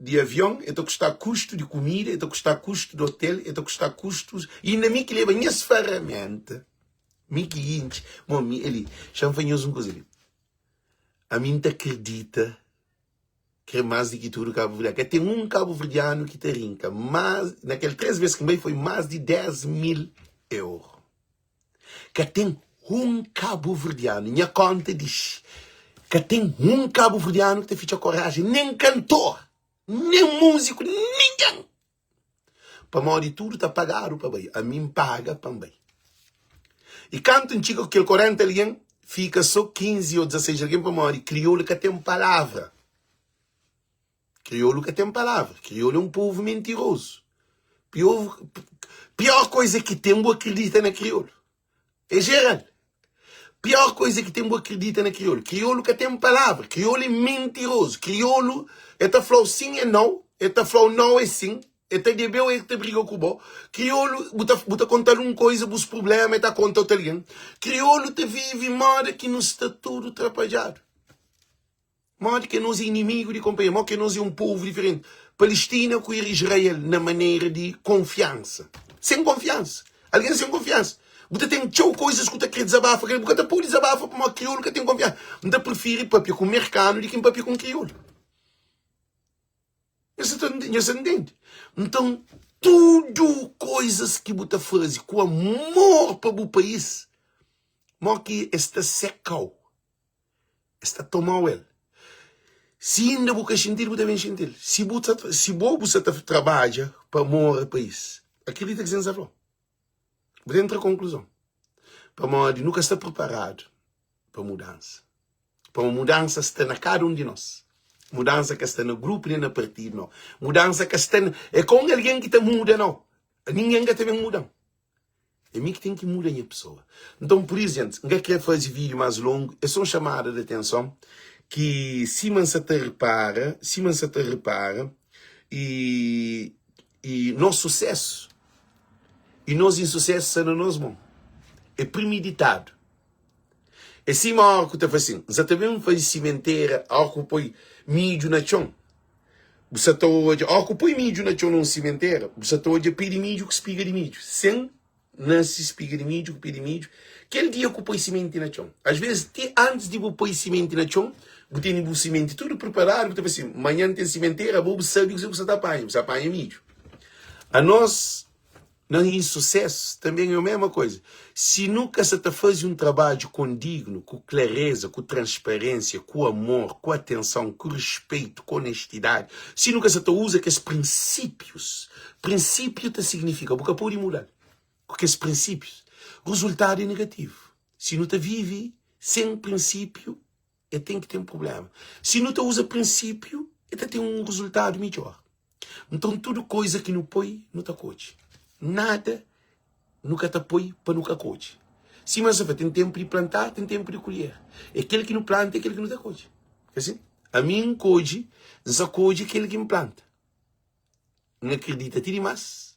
di avion, e ta kusta kustu di kumida, e ta kusta kustu di otel, e ta kusta kustus, i inda mi ki leba nhas faramenta, mi ki intxi, bon, mi, eli, xa-m fla nhos un kuza li, ami N ta kridita kre más di ki tudu kabuverdianu, ka ten un kabuverdianu ki ta rinka más, na kel 3 bes ki N bai foi más di 10 mil euro. Ka ten un kabuverdianu, nha konta dixi, ka ten un kabuverdianu ki ta fitxa korajen, nen kantor, nen múziku, ningen! Pamodi tudu ta pagadu pa bai, ami N paga pa N bai. I kantu N txiga ku kel 40 algen, fika so 15 ô 16 algen pamodi kriolu ka ten palavra. Kriolu ka ten palavra. Kriolu é un povu mentirozu. Pior, pior koisa ki ten bu akredita na kriolu. É geral. Pior koisa ki ten bu akredita na kriolu. Kriolu ka ten palavra. Kriolu é mentirozu. Kriolu é ta fla-u sin é nau, é ta fla-u nau é sin, é ta debe-u, é ta briga ku bo. Kriolu, bu ta, bu ta konta-l un koisa, bus prubléma, é ta konta otu algen. Kriolu ta vive moda ki nu sta tudu trapadjadu. Modi ki nos é inimigu di konpanheru? Modi ki nos é un povu diferenti? Palestina ku Israel na manera di konfiansa. Sen konfiansa. Algen sen konfiansa. Bu ta ten txeu koizas ku ta kre dizabafa ku el, bu ka ta pode dizabafa pamodi kriolu ka ten konfiansa. N ta prifiri papia ku merkanu di ki N papia ku un kriolu. Nhos ta nhos ta ntende? Nton, tudu koizas ki bu ta faze ku amor pa bu país, modi ki es ta seka-u? Es ta toma-u el. Si inda bu ka xinti-l, bu ta ben xinti-l. Si bu ta, si bo bu sa ta trabadja pa amor a país, akredita ki sen sa fla-u. Bu ta entra konkluzon. Pamodi nu ka sta preparadu pa mudansa. Pamodi mudansa sta na kada un di nos. Mudansa ka sta na grupu nen na partidu, nau. Mudansa ka sta na, é ka un algen ki ta muda, nau. Ningen ka ta ben muda-m. É mi ki ten ki muda nha pesoa. Nton, pur isu, gentis, N ka krê faze vídiu más longu. É sô un xamada di atenson ki sima N sa ta repara, sima N sa ta repara, i, i nos susésu i nos insusésu sta na nos mon. É primiditadu. É sima óra ku ta fla sin, N sa ta ben faze simentera, óra ku poi midju na txon, bu sa ta odja, óra ku poi midju na txon na un simentera, bu sa ta odja pé di midju ku spiga di midju, sen nase spiga di midju ku pé di midju, kel dia ku poi simenti na txon. As vezes, ti antis di bu poi simenti na txon, bu tene bu simenti tudu preparadu, bu ta fla sin, manhan N ten simentera, abo bu sabe kuzê ku sa ta panha, bu sa panha midju. Anos. Na insusésu tanbê é mésma koza. Si nu ka sa ta faze un trabadju kondignu, ku klareza, ku transparénsia, ku amor, ku atenson, ku rispeitu, ku onestidadi, si nu ka sa ta uza kes prinsípius, prinsípiu ta signifika bu ka pode muda-l, ku kes prinsípius, rezultadu é negativu. Si nu ta vive sen prinsípiu, el ten ki ten prubléma. Si nu ta uza prinsípiu, el ta ten un rezultadu midjór. Nton, tudu koiza ki nu poi, nu ta kodje. Nada nu ka ta poi pa nu ka kodje. Sima N sta fla, ten ténpu di plantar, ten ténpu di kolher. É kel ki nu planta, é kel ki nu ta kodje. Ka si? Ami N kodje, N sa kodje kel ki N planta. N akredita ti dimás,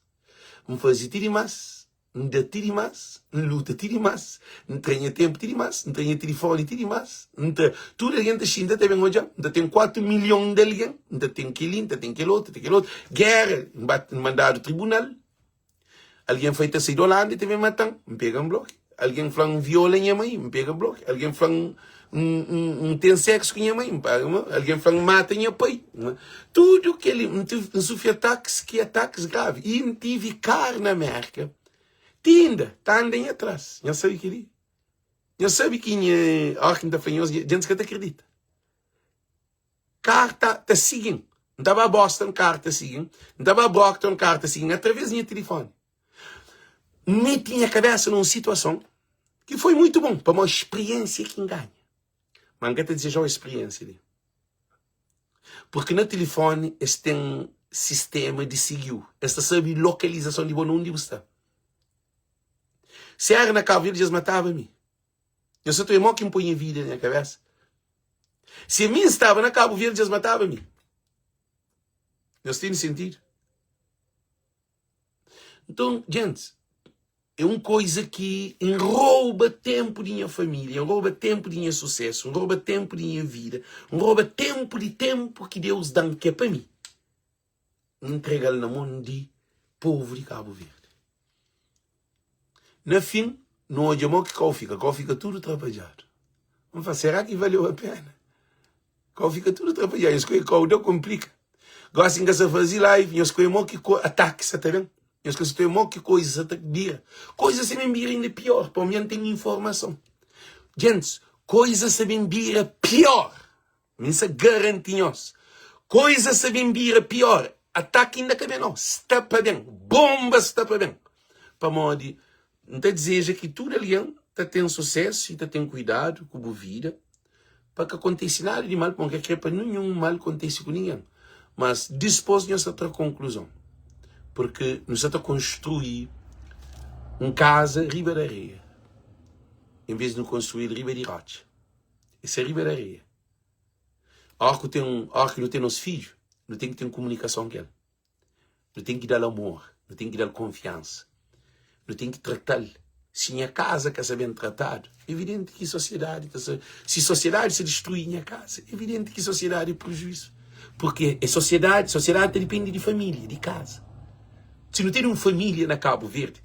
N faze ti dimás, N da ti dimás, N luta ti dimás, N tra nha ténpu ti dimás, N tra nha tilifóni ti dimás, N tra. Tudu algen ta xinta ta ben odja-m, N ta ten 4 milhon di algen, N ta ten kel-li, N ta ten kel otu, N ta ten kel otu. Géra, N ba, N mandadu tribunal. Algen fla el ta sai di Holanda el ta ben mata-m, N pega N blokia. Algen fla N viola nha mai, N pega N blokia. Algen fla N N ten seksu ku nha mai, N paga ma. Algen fla N mata nha pai. Tudu kel-li, N N sufri atakis ki atakis gravi. I N tivi kar na Mérka ti inda ta anda nha tras. Nha sabe kel-li? Nha sabe ki nha óras ki N ta fla nhos, djentis ka ta kridita. Kar ta ta sigi-m. N ta ba Boston, kar ta sigi-m. N ta ba Brockton, kar ta sigi-m através di nha tilifóni. N meti nha kabésa na un situason ki foi muitu bon pamodi spriénsia ki N ganha. Má N ka ta dizeja-u es spriénsia li. Purki na tilifóni es ten sistéma di sigi-u. Es ta sabe lokalizason di bo na undi bu sta. Si éra na Kabu Verdi dja es mataba mi. Nha sa ta obi mo ki N poi nha vida na nha kabesa. Si ami N staba na Kabu Verdi dja es mataba mi. Nhos tene sentidu? Nton, gentis, é un koiza ki N rouba ténpu di nha família, N rouba ténpu di nha susésu, N rouba ténpu di nha vida, N rouba ténpu di ténpu ki Deus da-m ki é pa mi. N ntrega-l na mon di povu di Kabu Verdi. Na fin, nu odja mo ki kau fika. Kau fika tudu trapadjadu. N fla, será ki valeu a pena? Kau fika tudu trapadjadu. Nhos koi kau da konplika. Gosi N ka sa fazi live, nhos koi mo ki ataki sa ta ben. Nhos ka sa ta mo ki koisa sa ta bira. Koisa sa ben bira inda pior, pamodi N ten informason. Gentis, koisa sa ben bira pior. Mi N sa garanti nhos, koisa sa ben bira pior. Ataki inda ka ben nau, sta pa ben. Bomba sta pa ben. Pamodi N ta dizeja ki tudu algen ta ten susesu i ta ten kuidadu ku bu vida pa ka kontise nada di mal, pamodi N ka kre pa ninhun mal kontise ku ningen. Mas dispos nhos ta tra konkluzon, purki nu sa ta konstrui un kaza riba di areia, en ves di nu konstrui-l riba di rotxa. Es é riba di areia. Óras ki ten, óras ki nu ten nos fidju, nu ten ki ten komunikason ku el. Nu ten ki da-l amor, nu ten ki da-l konfiansa, nu ten ki trata-l. Si nha kaza ka sta ben tratadu, evidenti ki sosiedadi ta sta, si sosiedadi sta distrui nha kaza, evidenti ki sosiedadi é prejuizu. Purki é sosiedadi, sosiedadi ta dipende di família, di kaza. Si nu ten un família na Kabu Verdi,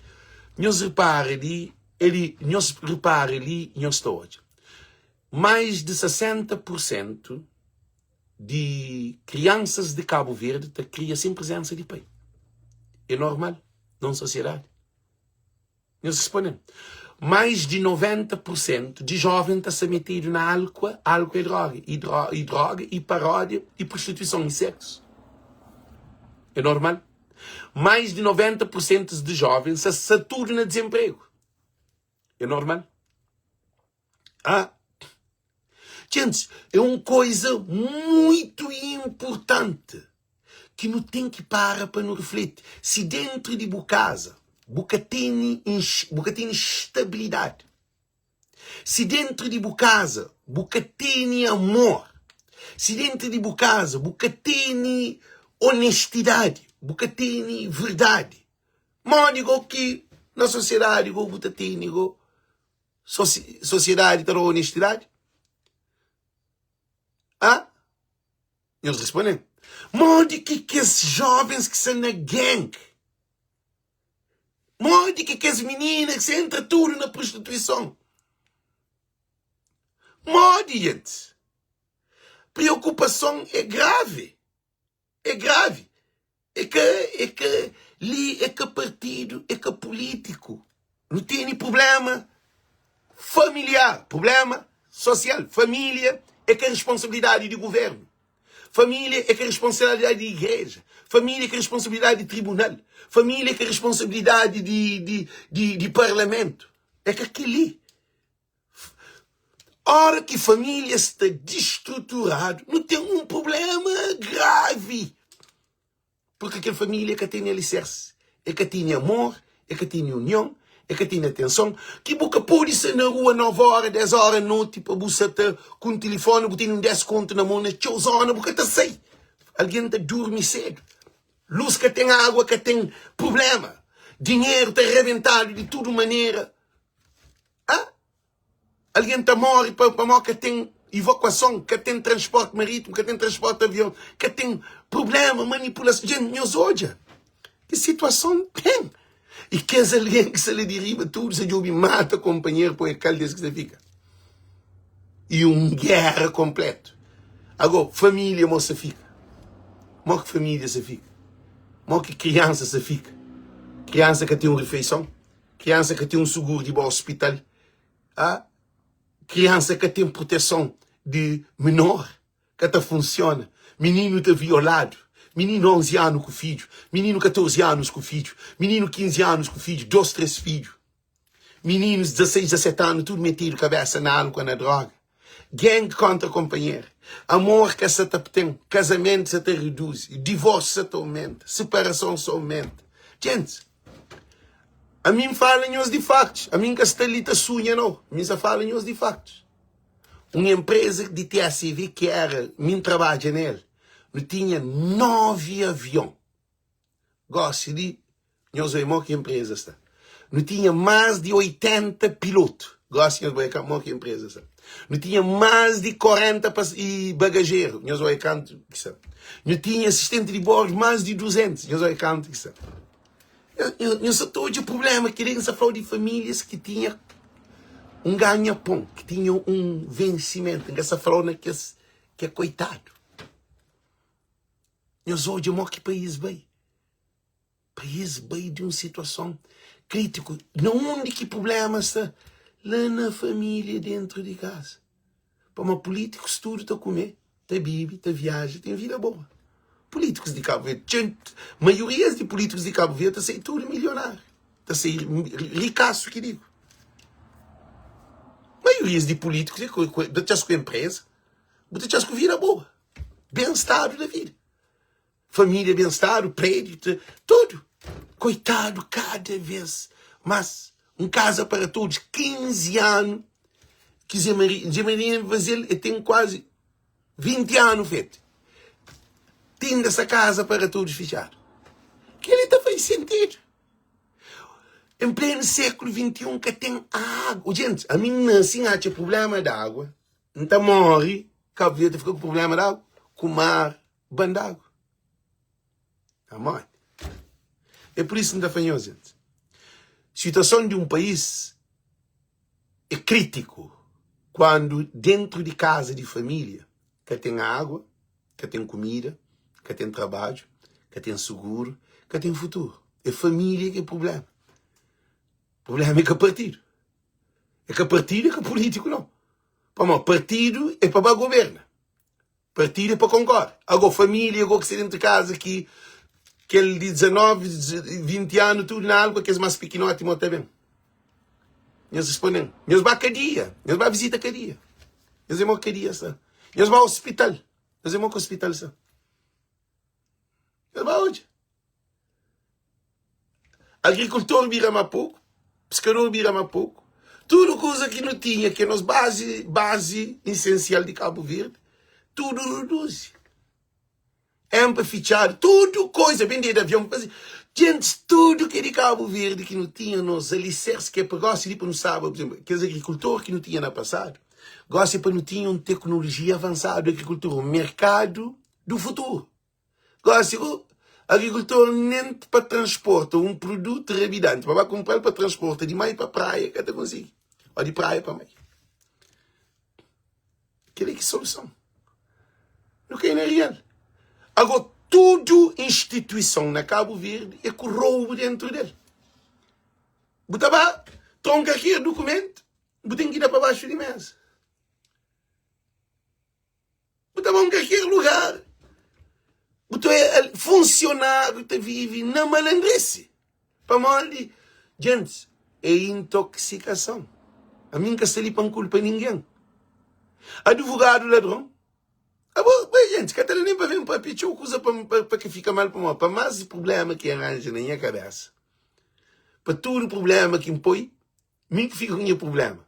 nhos repara li, Eli, nhos repara li, nhos ta odja. Mais di 60 pur sentu di kriansas di Kabu Verdi ta kria sen prizensa di pai. É normal na un sosiedadi? Nhos responde-m. Mais di 90 pur sentu di joven ta sta metedu na álkua, álkua é droga, i dro, i droga, i paródia, i prostituison, i seksu. É normal? Mais di 90 pur sentu di jovens sta sta tudu na dizenpregu. É normal? Ah. Gente, é um coisa muito importante que nu tem que para para nu reflete. Se dentro de bu casa bu ka tene, bu ka tene estabilidade, se dentro de bu casa bu ka tene amor, se dentro de bu casa bu ka tene honestidade, bu ka tene verdade, Modi go ki na sosiedadi go bu ta tene go sosiedadi ta da onestidadi? Ha? Nhos responde-m. Modi ki kes jovens ki sta na gang, modi ki kes minina ki sta entra tudu na prostituison, modi, gentis? Preokupason é gravi. É gravi. É ka, é ka, li é ka partidu, é ka pulítiku. Nu tene prublema familiar, prublema sosial. Família é ka responsabilidadi di guvernu. Família é ka responsabilidadi di igreja. Família é ka responsabilidadi di tribunal. Família é ka responsabilidadi di, di, di, di parlamentu. É ka kel-li. Ora ki família sta distruturadu, nu ten un prubléma gravi. Purki kel família ka tene alisersi, e ka tene amor, e ka tene union, E ka tene atenson ki bu ka pode sta na rua 9 ora, 10 ora noti pa bu sa ta ku un tilifoni, bu tene un 10 kontu na mon na txeu zona bu ka ta sai. Algen ta durmi sedu. Lus ka ten, agua ka ten, prublema. Dinheru ta rabentadu di tudu manera. Ah? Algen ta móre pamodi ka ten evakuason, ka ten transporti marítimu, ka ten transporti avion, ka ten prubléma, manipulason. Dja nhos odja ki situason ten. I kes algen ki sta la di riba tudu sa djobe mata konpanheru pa e kal des ki sa fika. I un géra konplétu. Ago, família mo sa fika? Mo ki família sa fika? Mo ki kriansa sa fika? Kriansa ka ten un rifeison? Kriansa ka ten un suguru di ba ospital? A kriansa ka ten proteson di menor, ka ta funsiona. Mininu ta violadu, mininu 11 anu ku fidju, mininu 14 anus ku fidju, mininu 15 anus ku fidju, 2, 3 fidju. Mininus 16, 17 anu tudu metedu kabesa na álkua, na droga. Gang kontra konpanheru. Amor ka sa ta ten, kazamentu sa ta reduzi, divorsiu sa ta aumenta, separason sa aumenta. Djentis, ami N fala nhos di faktus, ami N ka sta li ta sunha nau, ami N sa fala nhos di faktus. Un enpreza di TACV ki era mi N trabadja na el, nu tinha 9 avion. Gósi li, nhos oi mó ki enpreza sta. Nu tinha más di 80 pilotu. Gósi nhos bai mó ki enpreza sta. Nu tinha más di 40 pas i bagajeru. Nhos oi kantu ki sta. Nu tinha asistenti di bordu más di 200. Nhos oi kantu ki sta. Nhos sa ta odja prubléma ki N sta fla-u di famílias ki tinha un ganha-pon, ki tinha un vensimentu. N ka sta fla-u na kes ki é koitadu. Nhos odja mo ki país bai. País bai di un situason kritiku. Na undi ki prublema sta? La na familia dentru di kaza. Pamodi pulitikus tudu ta kume, ta bibi, ta viaja, ten vida boa. Pulitikus di Kabu Verdi, txeu, maiorias di pulitikus di Kabu Verdi ta sai tudu milionáriu, ta sai rikasu ki digu. Maiorias di pulitikus é ta txas ku enpreza, bu ta txas ku vida boa. Ben stadu na vida. Família ben stadu, prédiu, tudu. Koitadu, kada vez mas un kaza para todos. 15 anu ki Zé Maria, Zé Maria faze-l, el ten kuazi 20 anu fetu. Tinda sa kaza para todos fitxadu. Kel-li ta faze sentidu. En plenu sékulu 21 ka ten agu. Djentis, ami N nase N atxa prubléma di agua. N ta móre, Kabu Verdi ta fika ku prubléma di agu, ku mar, ban di agu. Pamodi? É pur isu ki N ta fla nhos, jenti, situason di un país é krítiku kuandu déntu di kaza di família ka ten agu, ka ten kumida, ka ten trabadju, ka ten suguru, ka ten futuru. É família ki é prubléma. Prubléma é ka partidu. É ka partidu, é ka pulítiku, nau. Pamodi partidu é pa ba goberna, partidu é pa konkorda. Ago família go ki sta dentu kaza ki kel di 19, 20 anu tudu na algu kes más pikinoti mo ta ben. Nhos responde-m, nhos ba kadia, nhos ba vizita kadia, nhos é mo kadia sta, nhos ba ospital, nhos é mo ki ospital sta. Nhos ba odja. Agrikultor bira ma poku, piskador bira ma poku, tudu kuza ki nu tinha ki é nos bazi, bazi isensial di Kabu Verdi, tudu reduzi. Enpa fitxadu, tudu koza, bendedu avion, faze, djentis, tudu ki é di Kabu Verdi ki nu tinha nos alisersi, ki é pa gosi di pa nu staba, pur izenplu, kes agrikultor ki nu tinha na pasadu, gosi é pa nu tinha un teknolojia avansadu di agrikultura, un merkadu du futuru. Gosi ku agrikultor nen pa transporta un produtu rabidanti pa ba kunpra-l pa transporta di mai pa praia ka ta konsigi ô di praia pa mai. Kel-li ki soluson. Nu kai na real. Ago tudu instituison na Kabu Verdi é ku roubu dentru del. Bu ta ba tronka ker dukumentu, bu ten ki da pa baxu di mesa. Bu ta ba un kalker lugar, bu ta oia funsionáriu ta vive na malandrisi. Pamodi, djentis, é intoksikason. Ami N ka sta li pa N kulpa ningen. Advogadu ladron. Abo, bai, djentis, ka ta da nen pa ben papia txeu kuza pa, pa, pa ka fika mal, pamodi pa más prubléma ki N ranja na nha kabésa. Pa tudu prubléma ki N poi, mi ki fika ku nha prubléma.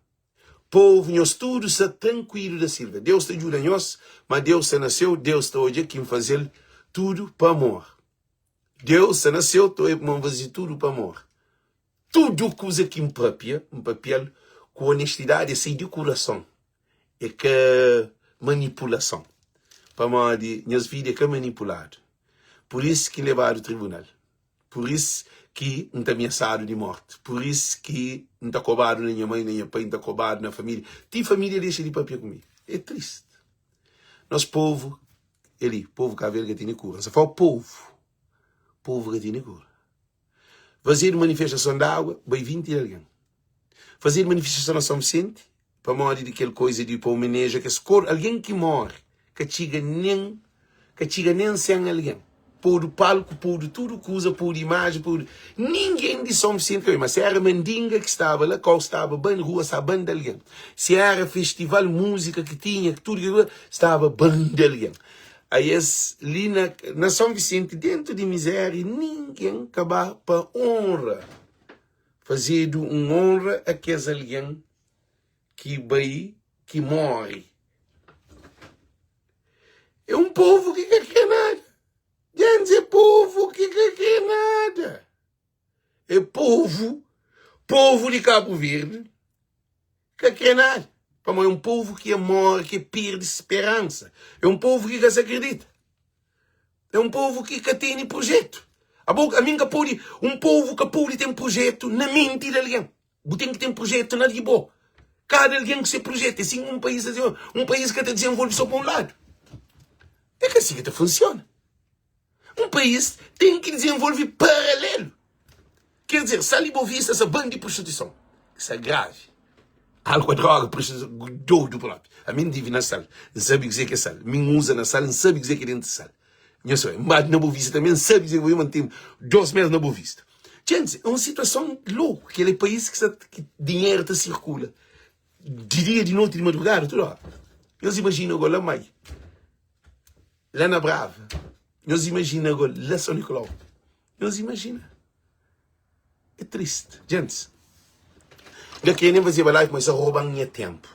Povu, nhos tudu sta trankuilu da Silva. Deus ta djuda nhos, ma Deus sta na séu, Deus ta odja ki N faze-l tudu pa amor. Deus sta na séu ta odja ma N faze tudu pa amor. Tudu kuza ki N papia, N papia-l ku onestidadi, é sai di kurason, é ka manipulason. Pamodi nhas vida é ka manipuladu. Pur isu ki N lebadu tribunal. Pur is ki N ta amiasadu di morti. Pur is ki N ta kobadu na nha mai, na nha pai, N ta kobadu na família. Ti família dexa di papia ku mi. É tristi. Nos povu, é li, povu Kabu Verdi ka tene kura. N sa fala povu, povu ka tene kura. Fazedu manifestason di agua, bai 20 algen. Fazedu manifestason na São Vicente, pamodi di kel koiza di pa omeneja kes kor algen ki more ka txiga nen ka txiga nen 100 algen podu palku podu tudu kuza podu imaji podu ningen di São Vicente ka bai ma si era mandinga ki staba la kau staba ban rua staba ban di algen si era festival musika ki tinha tudu ki staba ban di algen ai es li na na São Vicente dentu di mizeria ningen ka ba pa onra fazedu un onra a kes algen ki bai ki móre. É un povu ki ka krê nada. Gentis é povu ki ka krê nada. É povu, povu di Kabu Verdi ka krê nada. Pamodi é un povu ki é móre, ki perde speransa. É un povu ki ka sa kridita. É un povu ki ka tene projetu. Abo, ami N ka pode, un povu ka pode ten projetu na menti di algen. Bu ten ki ten projetu na di bo. Kada algen ku se projetu. É sin un país ta dezenvolve. Un país ka ta dezenvolve so pa un ladu. É ka si ki ta funsiona. Un país ten ki dezenvolve paralelu. Ker dizer, sal di Boavista sa ban di prostituison. Sa gravi. Alku, droga, prostituison, dodu propi. Ami N vive na sal. N sabe kuzê ki é sal. Mi N uza na sal, N sabe kuzê ki é dentu sal. Nha sabe, N ba na Boavista tanbe, N sabe kuzê ki é, ma N ten dos mes na Boavista. Djentis, é un situason loku. Kel é país ki sta, ki dinheru ta sirkula di dia, di noti, di madrugada, tudu óra. Nhos imajina go la Mai, la na Brava, nhos imajina go la São Nicolau, nhos imajina. É triste. Djentis, N ka kria nen fazeba live, ma es roba-m nha ténpu.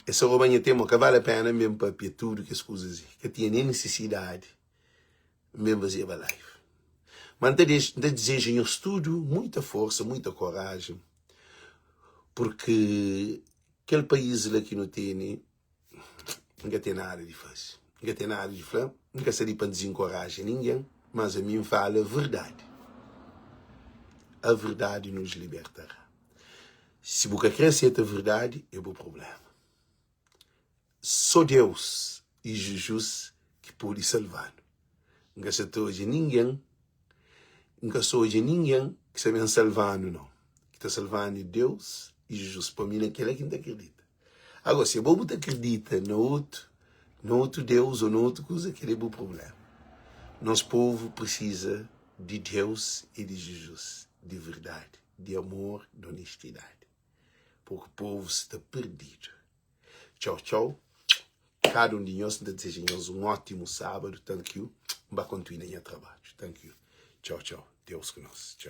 Es roba-m nha ténpu, ka vale a pena N ben papia tudu kes kuzas li. Ka tinha nen nisisidadi. N ben fazeba live. Ma N ta dexa, N ta dizeja nhos tudu muita forsa, muita koraji, purki kel país la ki nu tene, N ka ten nada di faze, N ka ten nada di fla, N ka sta li pa N dizinkoraja ningen, mas ami N fala verdadi. A verdade nos libertará. Si bu ka kre aseta verdadi, é bu prubléma. Sô Deus i Jizus ki pode salva-nu. N ka sa ta odja ningen, N ka sa odja ningen ki sa ben salva-nu, nau. Ki ta salva-nu é Deus i Jizus. Pa mi, na kel-la ki N ta kridita. Agora, si abo bu ta kridita na otu, na otu Deus ô na otu kuza, kel-la é bu prubléma. Nos povu prisiza di Deus i di Jizus di verdadi, di amor, di onestidadi. Purki povu sta perdidu. Txau txau kada un di nhos N ta dizeja nhos un ótimu sábadu Thank you N ba kontinua nha trabadju Thank you Txau txau Deus ku nos Txau.